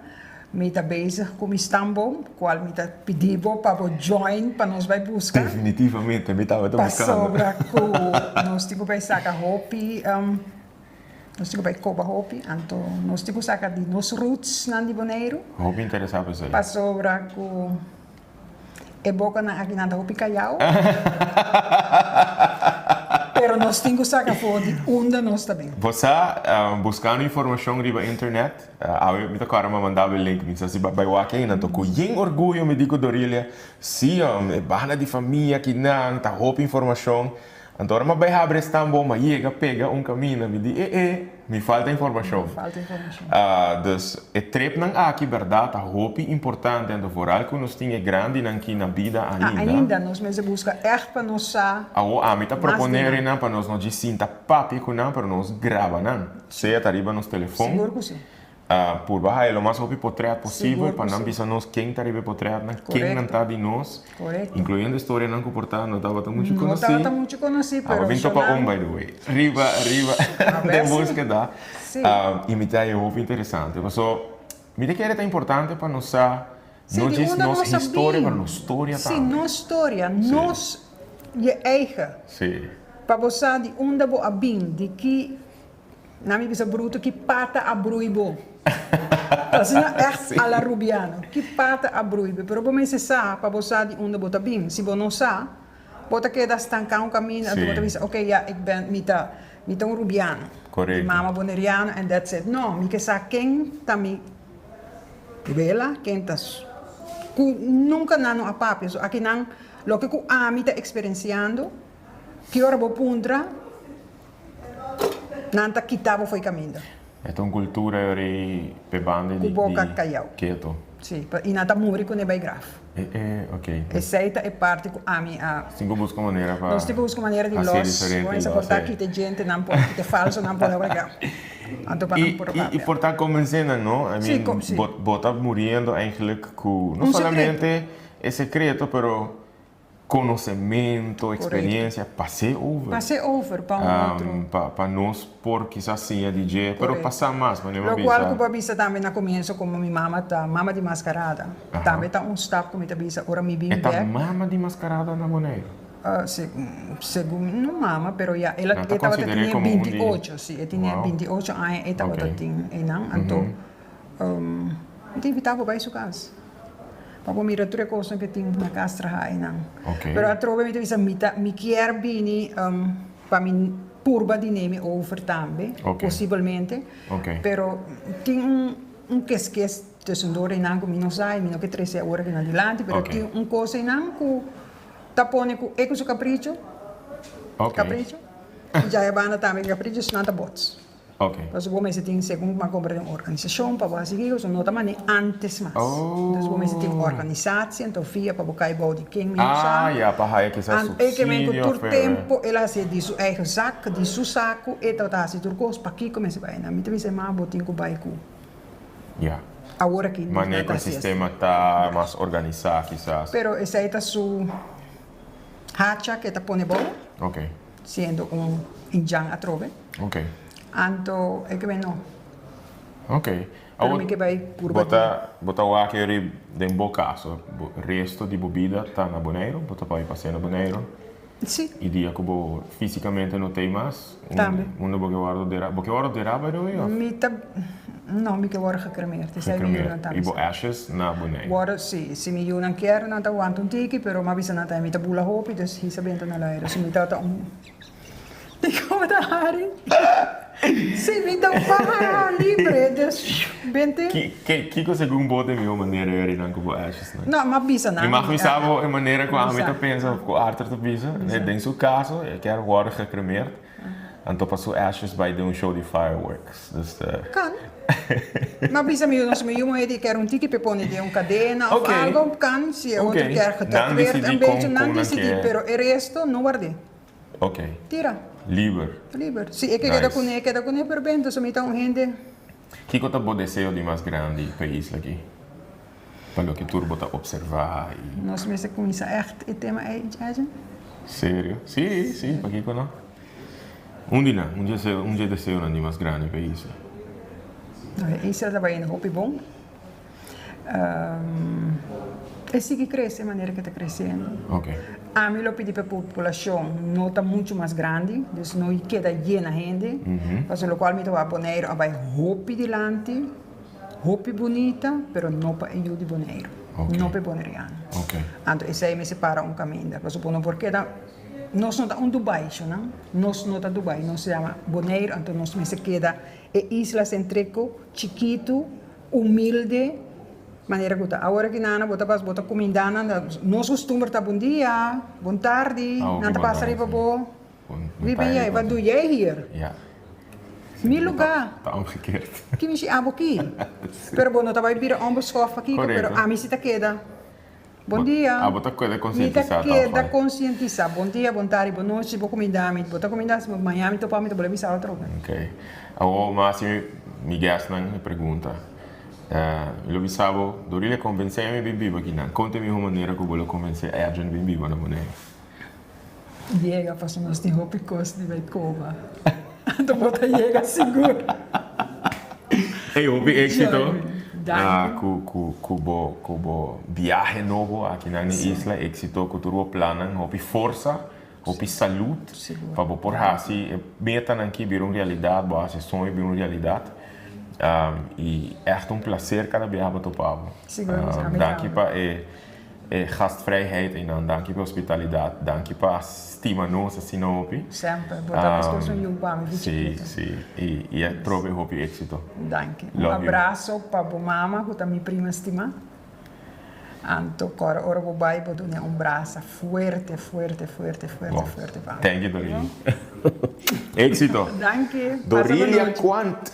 mi ta bezig ku mi stamboom, kual mi ta pidi bo pa bo join pa nos bai buska. Definitivamente, mi tabata buskando. Pasobra ku nos tin ku bai saka hopi. Nos tin ku bai koba hopi, anto nos tin ku saka di nos rootsnan di Boneiru. Hopi interesá pa esei. Pasobra ku e bokanan aki nan ta hopi kayau. Pero nos tin ku saka for di unda nos ta bin. Bo sa, buskando informashon riba internet, awe mi ta kòrda mi a manda bo e link, mi sa si bo a bai wak einan, anto ku yen orguyo mi di ku Dorilia, sí, e banda di famia akinan ta hopi informashon. Anto ora m'a bai habri e stamboom m'a yega pega un camina mi di e e mi falta informacion. Falta informacion. Dus e tripnan aki berdad ta hopi importante anto vooral cu nos tin e grandinan ki na bida ainda. Ainda nos mester busca echt pa nos sa. Awo ami ta mas di nan. propone nan pa nos no djis sinta papia cu nan pero nos graba nan sea ta riba nos telefon. Sigur cu si. Purba haya lo mas hopi potret posibel pa nan bisa nos ken ta riba e potretnan, ken nan ta di nos, inkluyendo historianan ku por ta no tabata muchu konosí. No tabata muchu konosí, pero Abo bin topa un, by the way, riba, riba den búskeda. I mi ta haya hopi interesante. Paso mi ta kere ta importante pa nos sa no djis nos historia, pero nos storia tambe. Sí, nos storia, nos je eigen. Pa bo sa di unda bo a bin, di ki. Na mi bisa bruto ki pata a brui bo. Ta asina echt a la Rubiano. Ki pata a brui bo. Pero bo mester sa pa bo sa di unda bo ta bin. Si bo no sa, bo ta keda stanká un kaminda anto bo ta bisa oke ya ik ben mi ta mi ta un Rubiano. Mi mama Boneriano and that's it. No, mi ke sa ken ta mi wela, ken ta ku nunka nan no a papia. So akinan loke ku ami ta eksperensiando ki ora bo puntra. Nan ta kita bo fo'i kaminda. E ta un kultura e ora ei p'e banda di Ku boka kayau. Keto. Si, i nan ta muri kuné bai graf. E e, ok. Esei ta e parti ku ami a. Nos tin ku buska manera pa. Nos tin ku buska manera di Hasié los. diferente Bo los, por ta e. kita e djentenan por, kita e falsonan por ora graf. Anto pa nan por I papia. por ta konvensé nan, no? I Si, mean, ko, si. bo bo ta muriendo eigenlijk ku no Un sekreto. solamente e sekreto, pero Konosementu, eksperiencia, pas'é over. Pas'é over pa un otro. Pa nos por kisas siña di dje, pero pasá mas, manera bo a bisa. Lokual ku bo a bisa tambe na komienso komo mi mama ta mama di maskarada, tambe ta un stap ku mi ta bisa ora mi bin E ta bek. mama di maskarada na Boneiru? Segun, no mama, pero ya el a, e tabata tene binti ocho, si, e tene binti ocho aña e tabata tin einan, anto mi ta invitá bo bai su kas. Pa bo mira tur e kosnan ku tin na kas traha einan. Ok. Pero atrobe mi ta bisa mi ta mi kier bini pa mi purba di neem over tambe, Ok. posibelmente. Ok. Pero tin un un keskes tussendoor einan ku mi no sa i mi no ke trese awor aki na dilanti, pero Ok. tin un kos einan ku ta pone ku e ku su kapricho, Ok. kapricho, i djaya banda tambe kapricho, esnan ta bots. Ok. Pasobra bo mester tin segun bo a compra den organisacion pa bo haci kico, so no ta mane antes mas. Oh. Dus bo mester tin organisatie, anto via pa bo cay bou di ken mi no sa. Ah, ya, pa haya kisas An e ke men cu subsidio tur of. tempo el a haci di su eigen zak, di su saco, e tabata haci tur cos, pakico mester bay nan? Mi ta bisa e ma bo tin cu bay cu. Ya. Awor aki nos Mane no cu ta e haci asina. sistema ta mas organisa kisas. Pero esey ta su hacha cu e ta pone bou. Ok. Siendo un indjan atrobe. Ok. Anto e ke men no. Ok. Pero mi ke bai purba Bo ta bo ta wak eri den bo kaso, bo resto di bo bida ta na Boneiru, bo ta bai pasea na Boneiru. Si. I dia ku bo fisikamente no t'ei mas, Tambe. unda bo ke wòrdu derá? Bo ke wòrdu derá by the way òf? Mi ta, no, mi ke wòrdu gekremeerd. Esei mi yunan ta Gekremeerd. I bo bisa. ashes na Boneiru. Wòrdu, si. Si mi yunan kier, nan ta wanta un tiki, pero m'a bisa nan ta mi ta bula hopi, dus hisa benta na laira. So mi tabata un Di como ta hari? Si, mi ta baha libre, dus bente. Kiko segun bo ta e mihó manera e rinan ku bo ashes nan? No, m'a bisa nan. Mi mag bisa bo e manera ku ami ta Bisa. pensa of ku Arthur ta bisa. Den su kaso, e kier wòrdu gekremeerd. Anto pa su ashes bai den un show di fireworks. Dus. Kan. M'a bisa mi yu, nos mi yu muhé di kier un tiki p'e pone den un kadena of Ok. algo, kan. Si e otro Ok. kier Nan getatoeerd disidí un kon becho, nan kon nan disidí, kier. pero e resto no ward'é. Ok. Tira. Liber. Liber. Si e ke keda Nice. kuné, e keda kuné, pero bento so mi ta un hende. Kiko ta bo deseo di mas grandi pa e isla aki? Pa loke tur bo ta observa i. Nos mester kuminsá ègt e tema ei, Jajan? Serio? Si, si, pakiko no? Un di nan, un dje un dje deseonan di mas grandi pa e isla. No, e isla ta bayendo hopi bon. E sigui crece manera ke ta creciendo. Ok. Ami lo pidi pa e populacion no ta mucho mas grandi, dus no keda yena hende, pasobra locual mi ta wak Boneiru a bay hopi dilanti, hopi bunita, pero no pa e yu di Boneiru, no pa e boneriano. Ok. Anto esey mester para un caminda, pasobra bo no por keda, nos no ta un Dubai, sho nan, nos no ta Dubai, nos yama Boneiru, anto nos mester keda e isla centrico, chikitu, Humilde, manera ku ta awor aki nana bo ta pas bo ta kumindá nan ta nos kustumber ta bon dia, bon tardi, nan ta pasa riba bo, wie ben jij, wat doe jij hier? Mi lugá, ki mishi abo ki? Pero bo no ta bai bira onbeschoft pakiko, pero ami si ta keda. Bon dia. Abo ta keda Mi ta konsientisá tòg keda hoy. konsientisá. Bon dia, bon tardi, bon nochi. Bo kumindá mi. Bo ta kumindá si mañana mi topa mi ta bolbe bisa otro. Ok. Awor mi a hasi mi guestnan e pregunta. Mi lo bisa bo, Dorilia konvensé mi bin biba akinan. Kon ta e mihó manera ku bo lo konvensé Edwin bin biba na Boneiru? Yega pasobra nos tin hopi kos di bai koba. Anto bo ta yega sigur. Ey, hopi éxito Danki. ku ku ku bo ku bo biahe nobo aki nan e isla. Éxito ku tur bo plannan. Hopi forsa, hopi salud pa bo por hasi e metanan aki bira un realidat, bo hasi e soño bira un realidat. I ègt un plaser kada biaha bo topa bo. Sigur, ami Danki tambe. pa e E gastvrijheid einan, danki pa hospitalidat, danki pa stima nos asina hopi. Semper, bo ta meskos un yu pa mi di chikito. Si, si, i atrobe hopi éxito. Danki. Un abraso pa bo mama ku ta mi prima stima. Anto kòrda ora bo bai bo dun'e un brasa fuerte, fuerte, fuerte, fuerte, fuerte pa mi. Thank you Dorilia. Éxito. Danki. Dorilia Quant.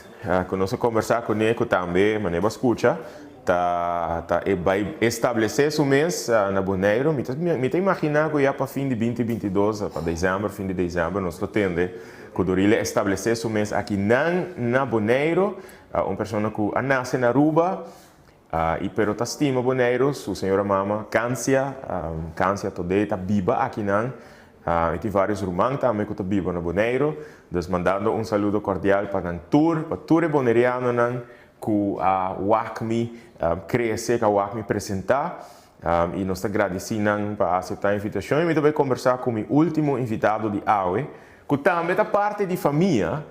Ku nos a kombersá kuné ku tambe manera bo a skucha ta ta e bai establesé su mes na Boneiru. Mi ta mi ta imaginá ku ya pa fin di binti 22, pa desèmber, fin di desèmber nos lo tende ku Dorilia establesé su mes akinan na Boneiru. Un persona ku a nase na Aruba i pero ta stima Boneiru, su señora mama Cansia, Cansia todé ta biba akinan. I tin varios ruman tambe ku ta biba na Boneiru. Dus mandando un saludo kordial pa nan tur, pa tur e bonerianonan ku a wak mi krese, ku a wak mi presentá. I nos ta gradisí nan pa aseptá e invitashon. I mi ta bai kombersá ku mi último invitado di awe, ku tambe ta parti di famia,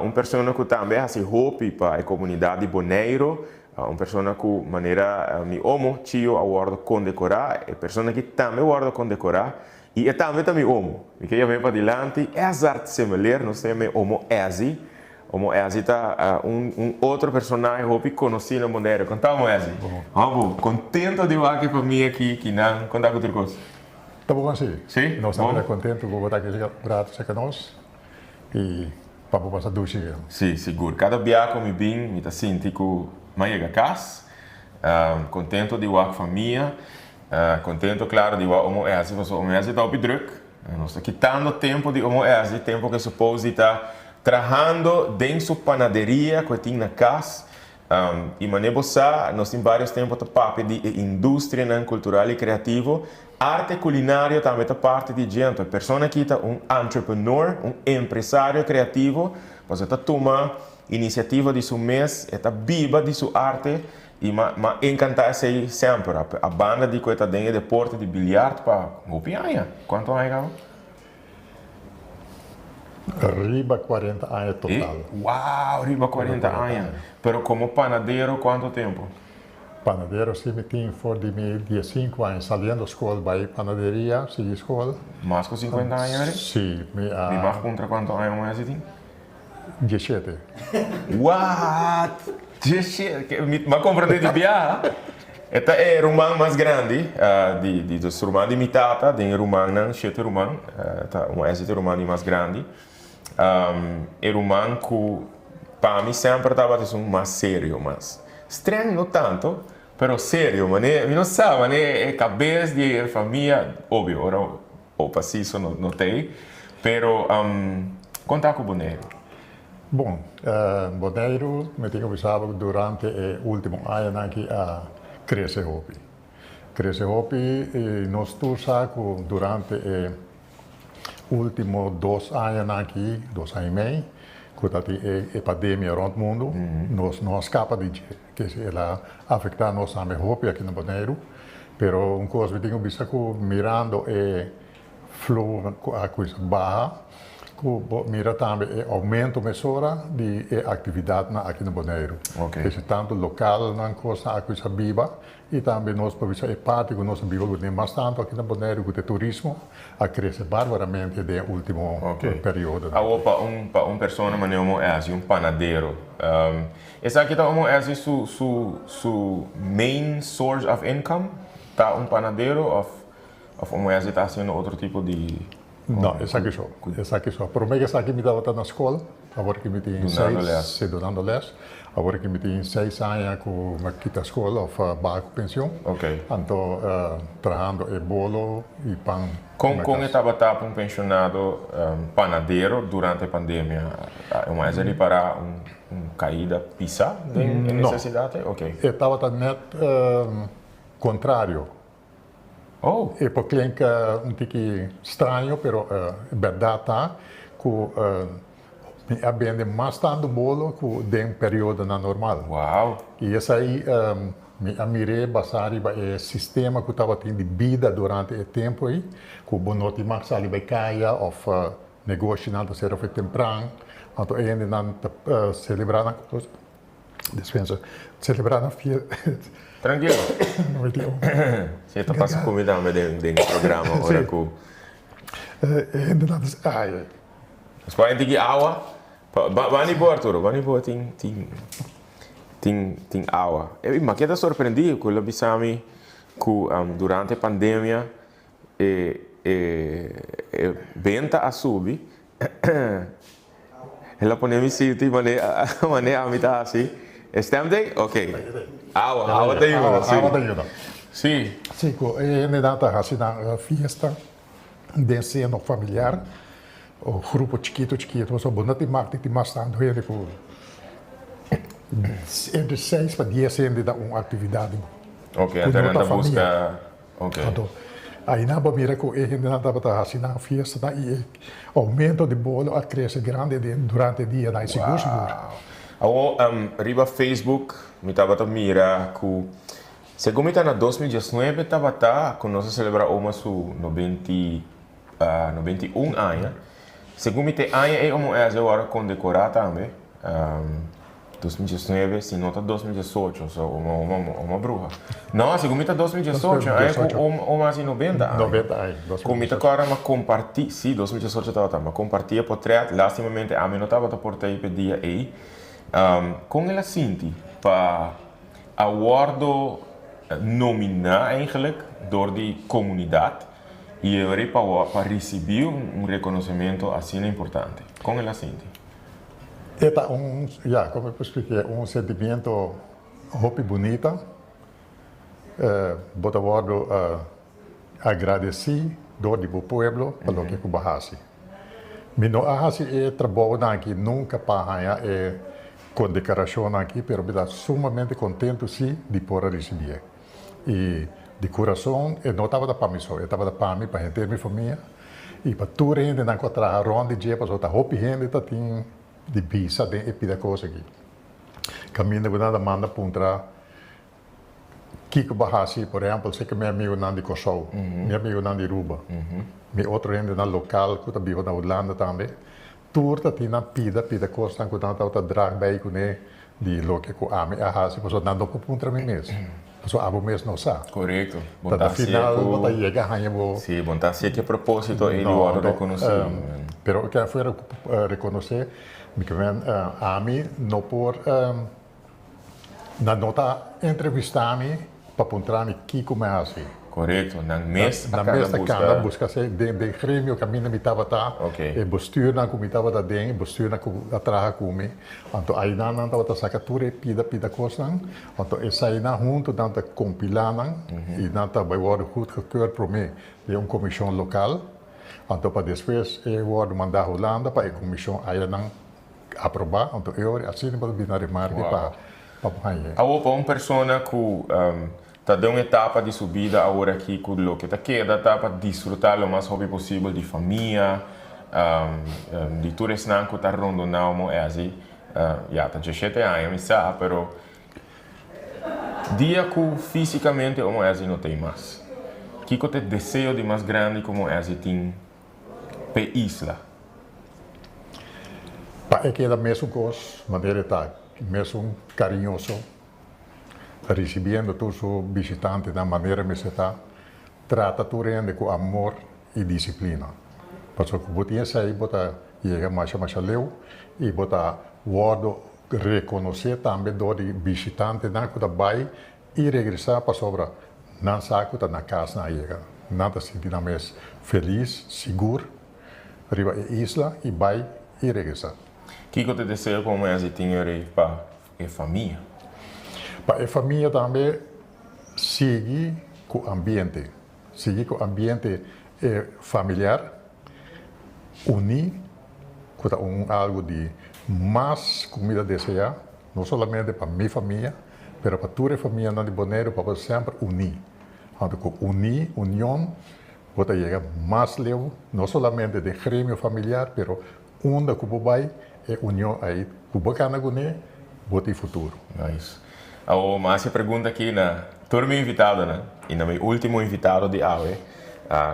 un persona ku tambe a hasi hopi pa e komunidat di Boneiru. Un persona ku manera mi omo Chio a wòrdu kondekorá, e persona aki tambe a wòrdu kondekorá i e tambe ta mi omo. Mi ke yam'é padilanti Ezzard Semeleer, nos ta yam'é Omo Ezzy. Omo Ezzy ta un un otro personahe hopi konosí na Bonaire. Kon ta Omo Ezzy? Hopi kontento di wak e famia aki kinan. Kon ta ku tur kos? Ta bon así. Sí? Nos ta mira kontento ku bo ta aki un rato serka nos i pa bo pasa dushi. Sí, sigur. Kada bia ku mi bin mi ta sinti ku mi a yega kas. Kontento di wak famia. Kontento klaro di wak Omo Ezzy pasobra Omo Ezzy ta hopi druk. Nos ta kitando tempu di Omo Ezzy, tempu ku e suppose di ta trahando den su panaderia ku e tin na kas. I manera bo sa, nos tin varios tempu ta papia di e industrianan kultural i kreativo. Arte kulinario tambe ta parti di dje. Anto e persona aki ta un entrepreneur, un empresario kreativo, pasobra e ta tuma inisiativa di su mes, e ta biba di su arte i m'a enkantá esei semper. A banda di ku e ta den e deporte di biliard pa hopi aña. Kuantu aña kaba? Riba cuarenta aña total. Wow, riba cuarenta aña. Pero como panadero cuanto tempo? Panadero si mi tin for di mi diescinco aña saliendo school bay panaderia sigui school. Mas cu cincuenta aña eri? Si, mi a. Mi mag puntra cuanto aña un hezi tin? Dieshete. What? Dieshete? Mi a comprende di biaha. E ta e ruman mas grandi di di dus ruman di mi tata den e rumannan shete ruman ta un esei ta e ruman di mas grandi. E ruman ku pa mi semper tabata esun mas serio mas streng no tanto pero serio mane mi no sa mane e kabes di e famia obvio ora Opa Siso no ta ei pero kon ta ku Boneiru? Bon, Boneiru mi tin ku bisa bo durante e ultimo añanan aki a krese hopi. Krese hopi i nos tur sa ku durante e ultimo dos añanan aki, dos aña i mei, ku ta tin e pandemia rònt mundu, nos no a skapa di dje. Kese el a afektá nos tambe hopi aki na Boneiru. Pero un kos mi tin ku bisa ku mirando e flow ku a kuminsá baha, ku bo mira tambe e oumento mesora di e aktividatnan aki na Boneiru. Kese tantu lokalnan kosnan a kuminsá biba i tambe nos por bisa e parti ku nos a biba ku tin mas tantu aki na Boneiru ku ta e turismo a krese barbaramente den e ultimo periodonan. Awor pa un pa un persona manera un Moesi, un panadero, Esaki ta omo esei su su su main source of income? Ta un panadero of of omo esei ta haciendo otro tipo di. No, esaki so, esaki so. Prome ke esaki mi tabata na skol, awor ke mi tin Dunando seis, les. si, dunando les. Awor ke mi tin seis aña ku mi a kita skol of baha ku pension. Ok. Anto trahando e bolo i pan. Kon kon e tabata pa un pensionado panadero durante e pandemia? Un a ripará un un kaida pisá den e nesesidat ei? Ok. E tabata nèt kontrario. Oh! E por klink un tiki straño pero e bèrdat ta ku mi a bende mas tantu bolo ku den periodonan normal. Wow! I esei Mi a mir'é basá riba e sistema ku tabatin di bida durante e tempu ei, ku bo no tin mag sali bai kaya òf negoshinan ta sera for tempran, anto e hendenan ta selebrá nan dispensa, selebrá nan fie. Trankilo. Si e ta pasa ku mi tambe den den programa ora ku. E hendenan ta ai. Nos por tiki awa? Bani bo Arturo, bani bo tin tin. Tin tin awa. E mi a keda sorprendí ku el a bisa mi ku durante e pandemia e e e benta a subi. El a pone mi sinti mane mane ami ta hasi. E stem ta ei? Ok. Awa, awa ta yuda, si. Awa ta yuda. Si. Si, ku e hendenan ta hasi nan fiesta den seno familiar o grupo chikito chikito pasobra bo no tin mag di tin mas tantu hende ku entre seis pa dies hende ta un aktividat di Ok, ku anto no nan ta ta famia. buska ok. Anto ainan bo mira ku e hendenan tabata hasi nan fiestanan i e oumento di bolo a krese grandi den durante e dianan i sigur sigur. Wow. Awor riba Facebook mi tabata mira ku Segun mi ta na 2019 tabata ku nos a selebrá Oma su 91 aña. Segun mi ta e aña ei Omo Eze wòrdu kondekorá tambe. 2019, si no ta 2018, so oma bruha. No, segun mi ta 2018, aña ku oma hasi 90 aña. 90 aña, Ku mi ta kòrda m'a kompartí, sí, 2018 tabata, m'a kompartí e potrèt, lástimamente ami no tabata por ta ei p'e dia ei. Kon el a sinti pa a wòrdu nominá eigenlijk dor di komunidat i e ora ei pa pa risibí un rekonosementu asina importante? Kon el a sinti? E ta un, ya, como por spliké, un sentimiento hopi bunita. Bo ta wordo agradeci door di bo pueblo pa loke cu bo haci. Mi no a haci e trabounan aki nunca pa haña e condecoracionnan aki, pero mi ta sumamente contento si di por a ricibié. Y di curason e no tabata pa mi so, e tabata pa mi, pa henter mi famia y pa tur hendenan cu a traha rond di dje, pasobra ta hopi hende ta tin di bisa den e pida cos aki. Caminda cu nan ta manda puntra kico bo a haci, por ehempel, si cu mi amigonan di Corsou, mi amigonan di Aruba, mi otro hendenan local cu ta biba na Hulanda tambe, Tur ta tin nan pida pida kosnan ku nan tabata drag bai kuné di loke ku ami a hasi pasobra nan no por puntra mi mes pasobra abo mes no sa. Korekto. Bo Ta ta na hasié final bo ta ku yega haña bo. Sí, bo ta hasié ku e propósito ei di No, wòrdu no, rekonosí. pero ke afuera rekonosé mi ke men ami no por Nan no ta entrevistá mi pa puntra mi kiko mi a hasi. Korekto, nan mes a Nan kana mes ta buska. kana buska se den den gremio kaminda mi tabata, e bestuurnan ku mi tabata den, e bestuurnan ku a traha ku mi. Anto ainan nan tabata saka tur e pida pida kosnan. Anto esainan huntu nan ta kompilá nan i nan ta bai wòrdu goedgekeurd promé den un komishon lokal. Anto pa despues e wòrdu mandá Hulanda pa e komishon ayanan Aprobá, anto e ora asina bo ta bini na remarke pa pa bo hañ'é. Awor pa un persona ku ta den un etapa di su bida awor aki ku loke ta keda ta pa disfrutá lo mas hopi posibel di famia, di tur esnan ku ta rondoná omo ezi, ya ta djeshete aña mi sa, pero dia ku físikamente omo ezi no ta ei mas, kiko ta e deseo di mas grandi ku omo ezi tin p'e isla. Pa e keda mesun kos manera e ta, mesun kariñoso, risibiendo tur su bishitantenan manera mester ta, trata tur hende ku amor i disiplina. Pasobra ku bo tin esei bo ta yega masha masha leu i bo ta wòrdu rekonosé tambe dor di bishitantenan ku ta bai I regresá pasobra nan sa ku ta na kas nan a yega. Nan ta sinti nan mes felis, sigur riba e isla i bai i regresá. Kiko ta e deseo ku Omo Ezi tin yori pa e famia? Pa e famia tambe sigui ku ambiente, sigui ku ambiente familiar, uní, ku ta un algu di mas ku mi ta deseá. No solamente pa mi famia, pero pa tur e famianan di Boneiru pa bo semper uní. Anto ku uní, union, bo ta yega mas leu, no solamente den gremio familiar, pero unda ku bo bai, e union ei ku bo kana kuné, bo tin futuro. Nice. Awor mi hasi e pregunta aki na tur mi invitadonan i na mi ultimo invitado di awe,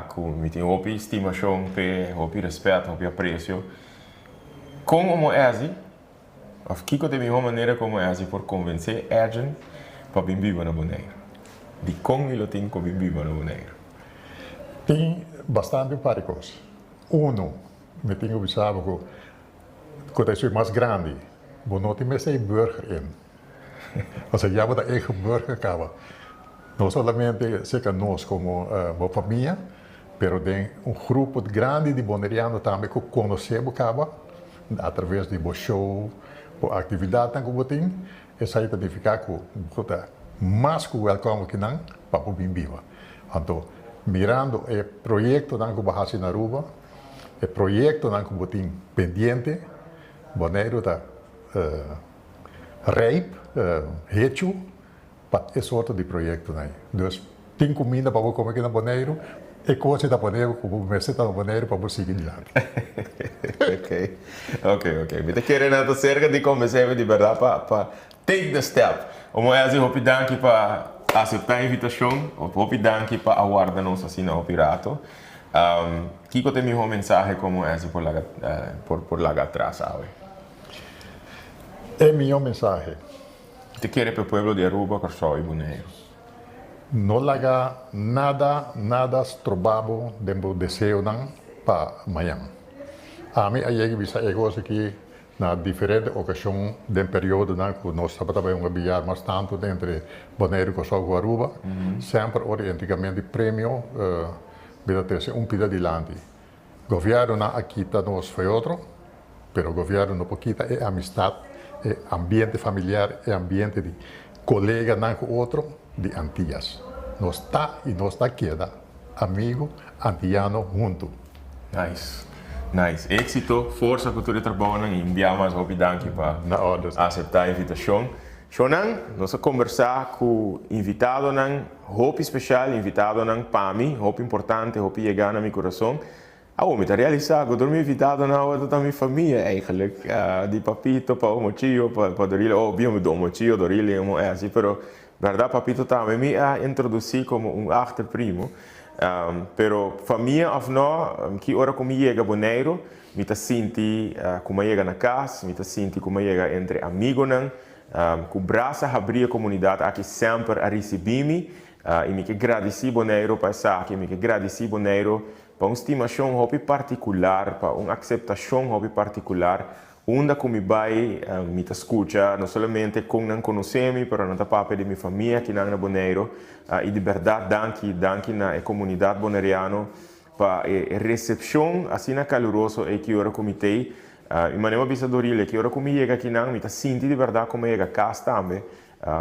ku mi tin hopi stimashon p'e, hopi respèt, hopi apresio. Kon omo ezi Of kiko ta e mihó manera komo Essie por konvensé Edjean pa bin biba na Boneiru? Dikon mi lo tin ku bin biba na Boneiru? Tin bastante un par di kos. Uno, mi tin ku bisa bo ku ku ta esun mas grandi, bo no tin mester e burger in. Pasobra ya bo ta ingeburger kaba. No solamente serka nos komo bo famia, pero den un grupo grandi di boneriano tambe ku konosé bo kaba. Atraves di bo show, bo aktividatnan ku bo tin, esei ta nifiká ku bo ta mas ku wèlkòm akinan pa bo bin biba. Anto, mirando e proyektonan ku bo hasi na Aruba, e proyektonan ku bo tin pendiente, Boneiru ta rijp, hechu pa e sorto di proyektonan ei. Dus, tin kuminda pa bo kome aki na Boneiru, e kos ei ta pone bo ku bo mester ta na Boneiru pa bo sigui dilanti. Ok, ok, ok. Mi ta kere nan ta serka di konvensé mi di bèrdat pa pa take the step. Omo Elsie, hopi danki pa aseptá e invitashon. Hopi danki pa a warda nos asina hopi rato. Kiko ta e mihó mensahe ku omo Elsie por laga por por laga atras awe? E mihó mensahe. Te kere pa e pueblo di Aruba, Kòrsou i Boneiru. No laga nada, nada stroba bo den bo deseonan pa mañan. Ami a yega bisa e kos aki na diferente okashon den periodonan ku nos tabata bai hunga billar mas tantu entre Boneiru, Kòrsou ku Aruba. Semper ora di entregament di premio mi ta trese un pida dilanti. Gobièrnunan a kita nos fo'i otro, pero gobièrnu no por kita e amistat, e ambiente familiar, e ambiente di koleganan ku otro di Antias. Nos ta i nos ta keda amigu antiano huntu. Nice. Nice. Éxito, forsa ku tur e trabounan i un bia mas hopi danki pa aseptá e invitashon. Shownan, nos a kombersá ku invitadonan hopi speshal, invitadonan pa mi hopi importante, hopi yegá na mi kurason. Awor mi ta realisá ku tur mi invitadonan awor ta mi famia eigenlijk, di Papito pa Omochio pa Dorile, obvio Omochio, Dorile, Omo Essie, pero bèrdat Papito tambe mi a introdusí komo un achterprimo. Pero famia òf nò, ki ora ku mi yega Boneiru mi ta sinti ku mi a yega na kas, mi ta sinti ku mi a yega entre amigonan. Ku brasa habrí e komunidat aki semper a risibí mi i mi ke gradisí Boneiru pa esaki, mi ke gradisí Boneiru pa un stimashon hopi partikular, pa un akseptashon hopi partikular. Unda ku mi bai mi ta skucha no solamente kon nan konosé mi, pero nan ta papia di mi famia akinan na Boneiru i di bèrdat danki, danki na e komunidat boneriano Pa e recepcion asina caluroso ey ki ora cu mi tey. Y manera mi a bisa Dorile, ki ora cu mi yega akinan mi ta sinti di berdad como yega cas tambe.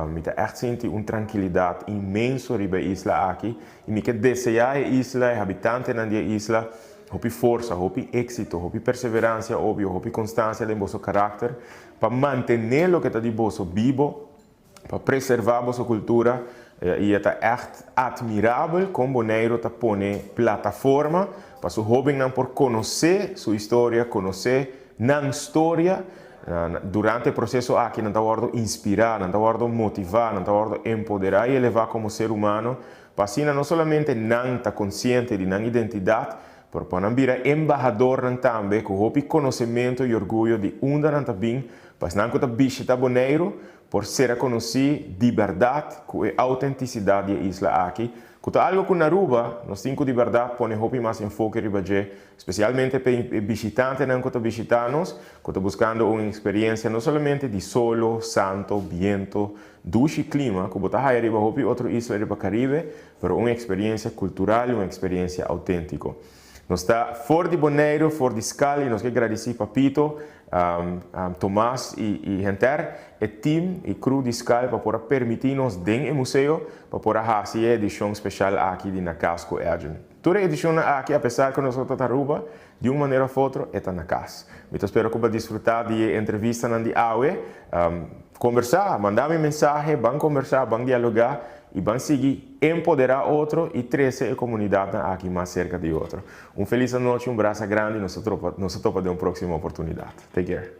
Mi ta echt sinti un trankilidad inmenso riba e isla aki. Y mi ke desea e isla, e habitantenan di e isla, hopi forsa, hopi exito, hopi perseverancia obvio, hopi constancia den boso caracter pa mantene loke ta di boso bibo. Pa preservá boso kultura i e ta ègt atmirabel kon Boneiru ta pone plataforma pa su hóbennan por konosé su historia, konosé nan storia. Durante e proseso aki nan ta wòrdu inspirá, nan ta wòrdu motivá, nan ta wòrdu empoderá i elevá komo ser humano pa asina no solamente nan ta konsiente di nan identidat, pero pa nan bira embahadornan tambe ku hopi konosementu i orguyo di unda nan ta bin, pa esnan ku ta bishita Boneiru por sera konosí di bèrdat ku e autentisidat di e isla aki, ku ta algu ku na Aruba nos tin ku di bèrdat pone hopi mas enfoke riba dje, spesialmente pa e bishitantenan ku ta bishitá nos, ku ta buskando un eksperiensia no solamente di solo, santo, biento, dushi klima ku bo ta haya riba hopi otro isla riba Karibe, pero un eksperiensia kultural i un eksperiensia auténtiko. Nos ta for di Boneiru, for di Skal i nos ke gradisí Papito, Tomas i henter e team i crew di Skal pa por a permití nos den e museo pa por a hasi e edishon speshal aki di Na Kas ku Edjean. Tur e edishonnan aki apesar ku nos no ta ta Aruba, di un manera òf otro e ta na kas. Mi ta spera ku bo a disfrutá di e entrevistanan di awe. Kombersá, manda mi mensahe, ban kombersá, ban dialogá i ban sigui empoderá otro i trese e komunidatnan aki mas serka di otro. Un felis anochi, un brasa grandi, nos ta tropa, nos ta topa den un próksimo oportunidat. Take care.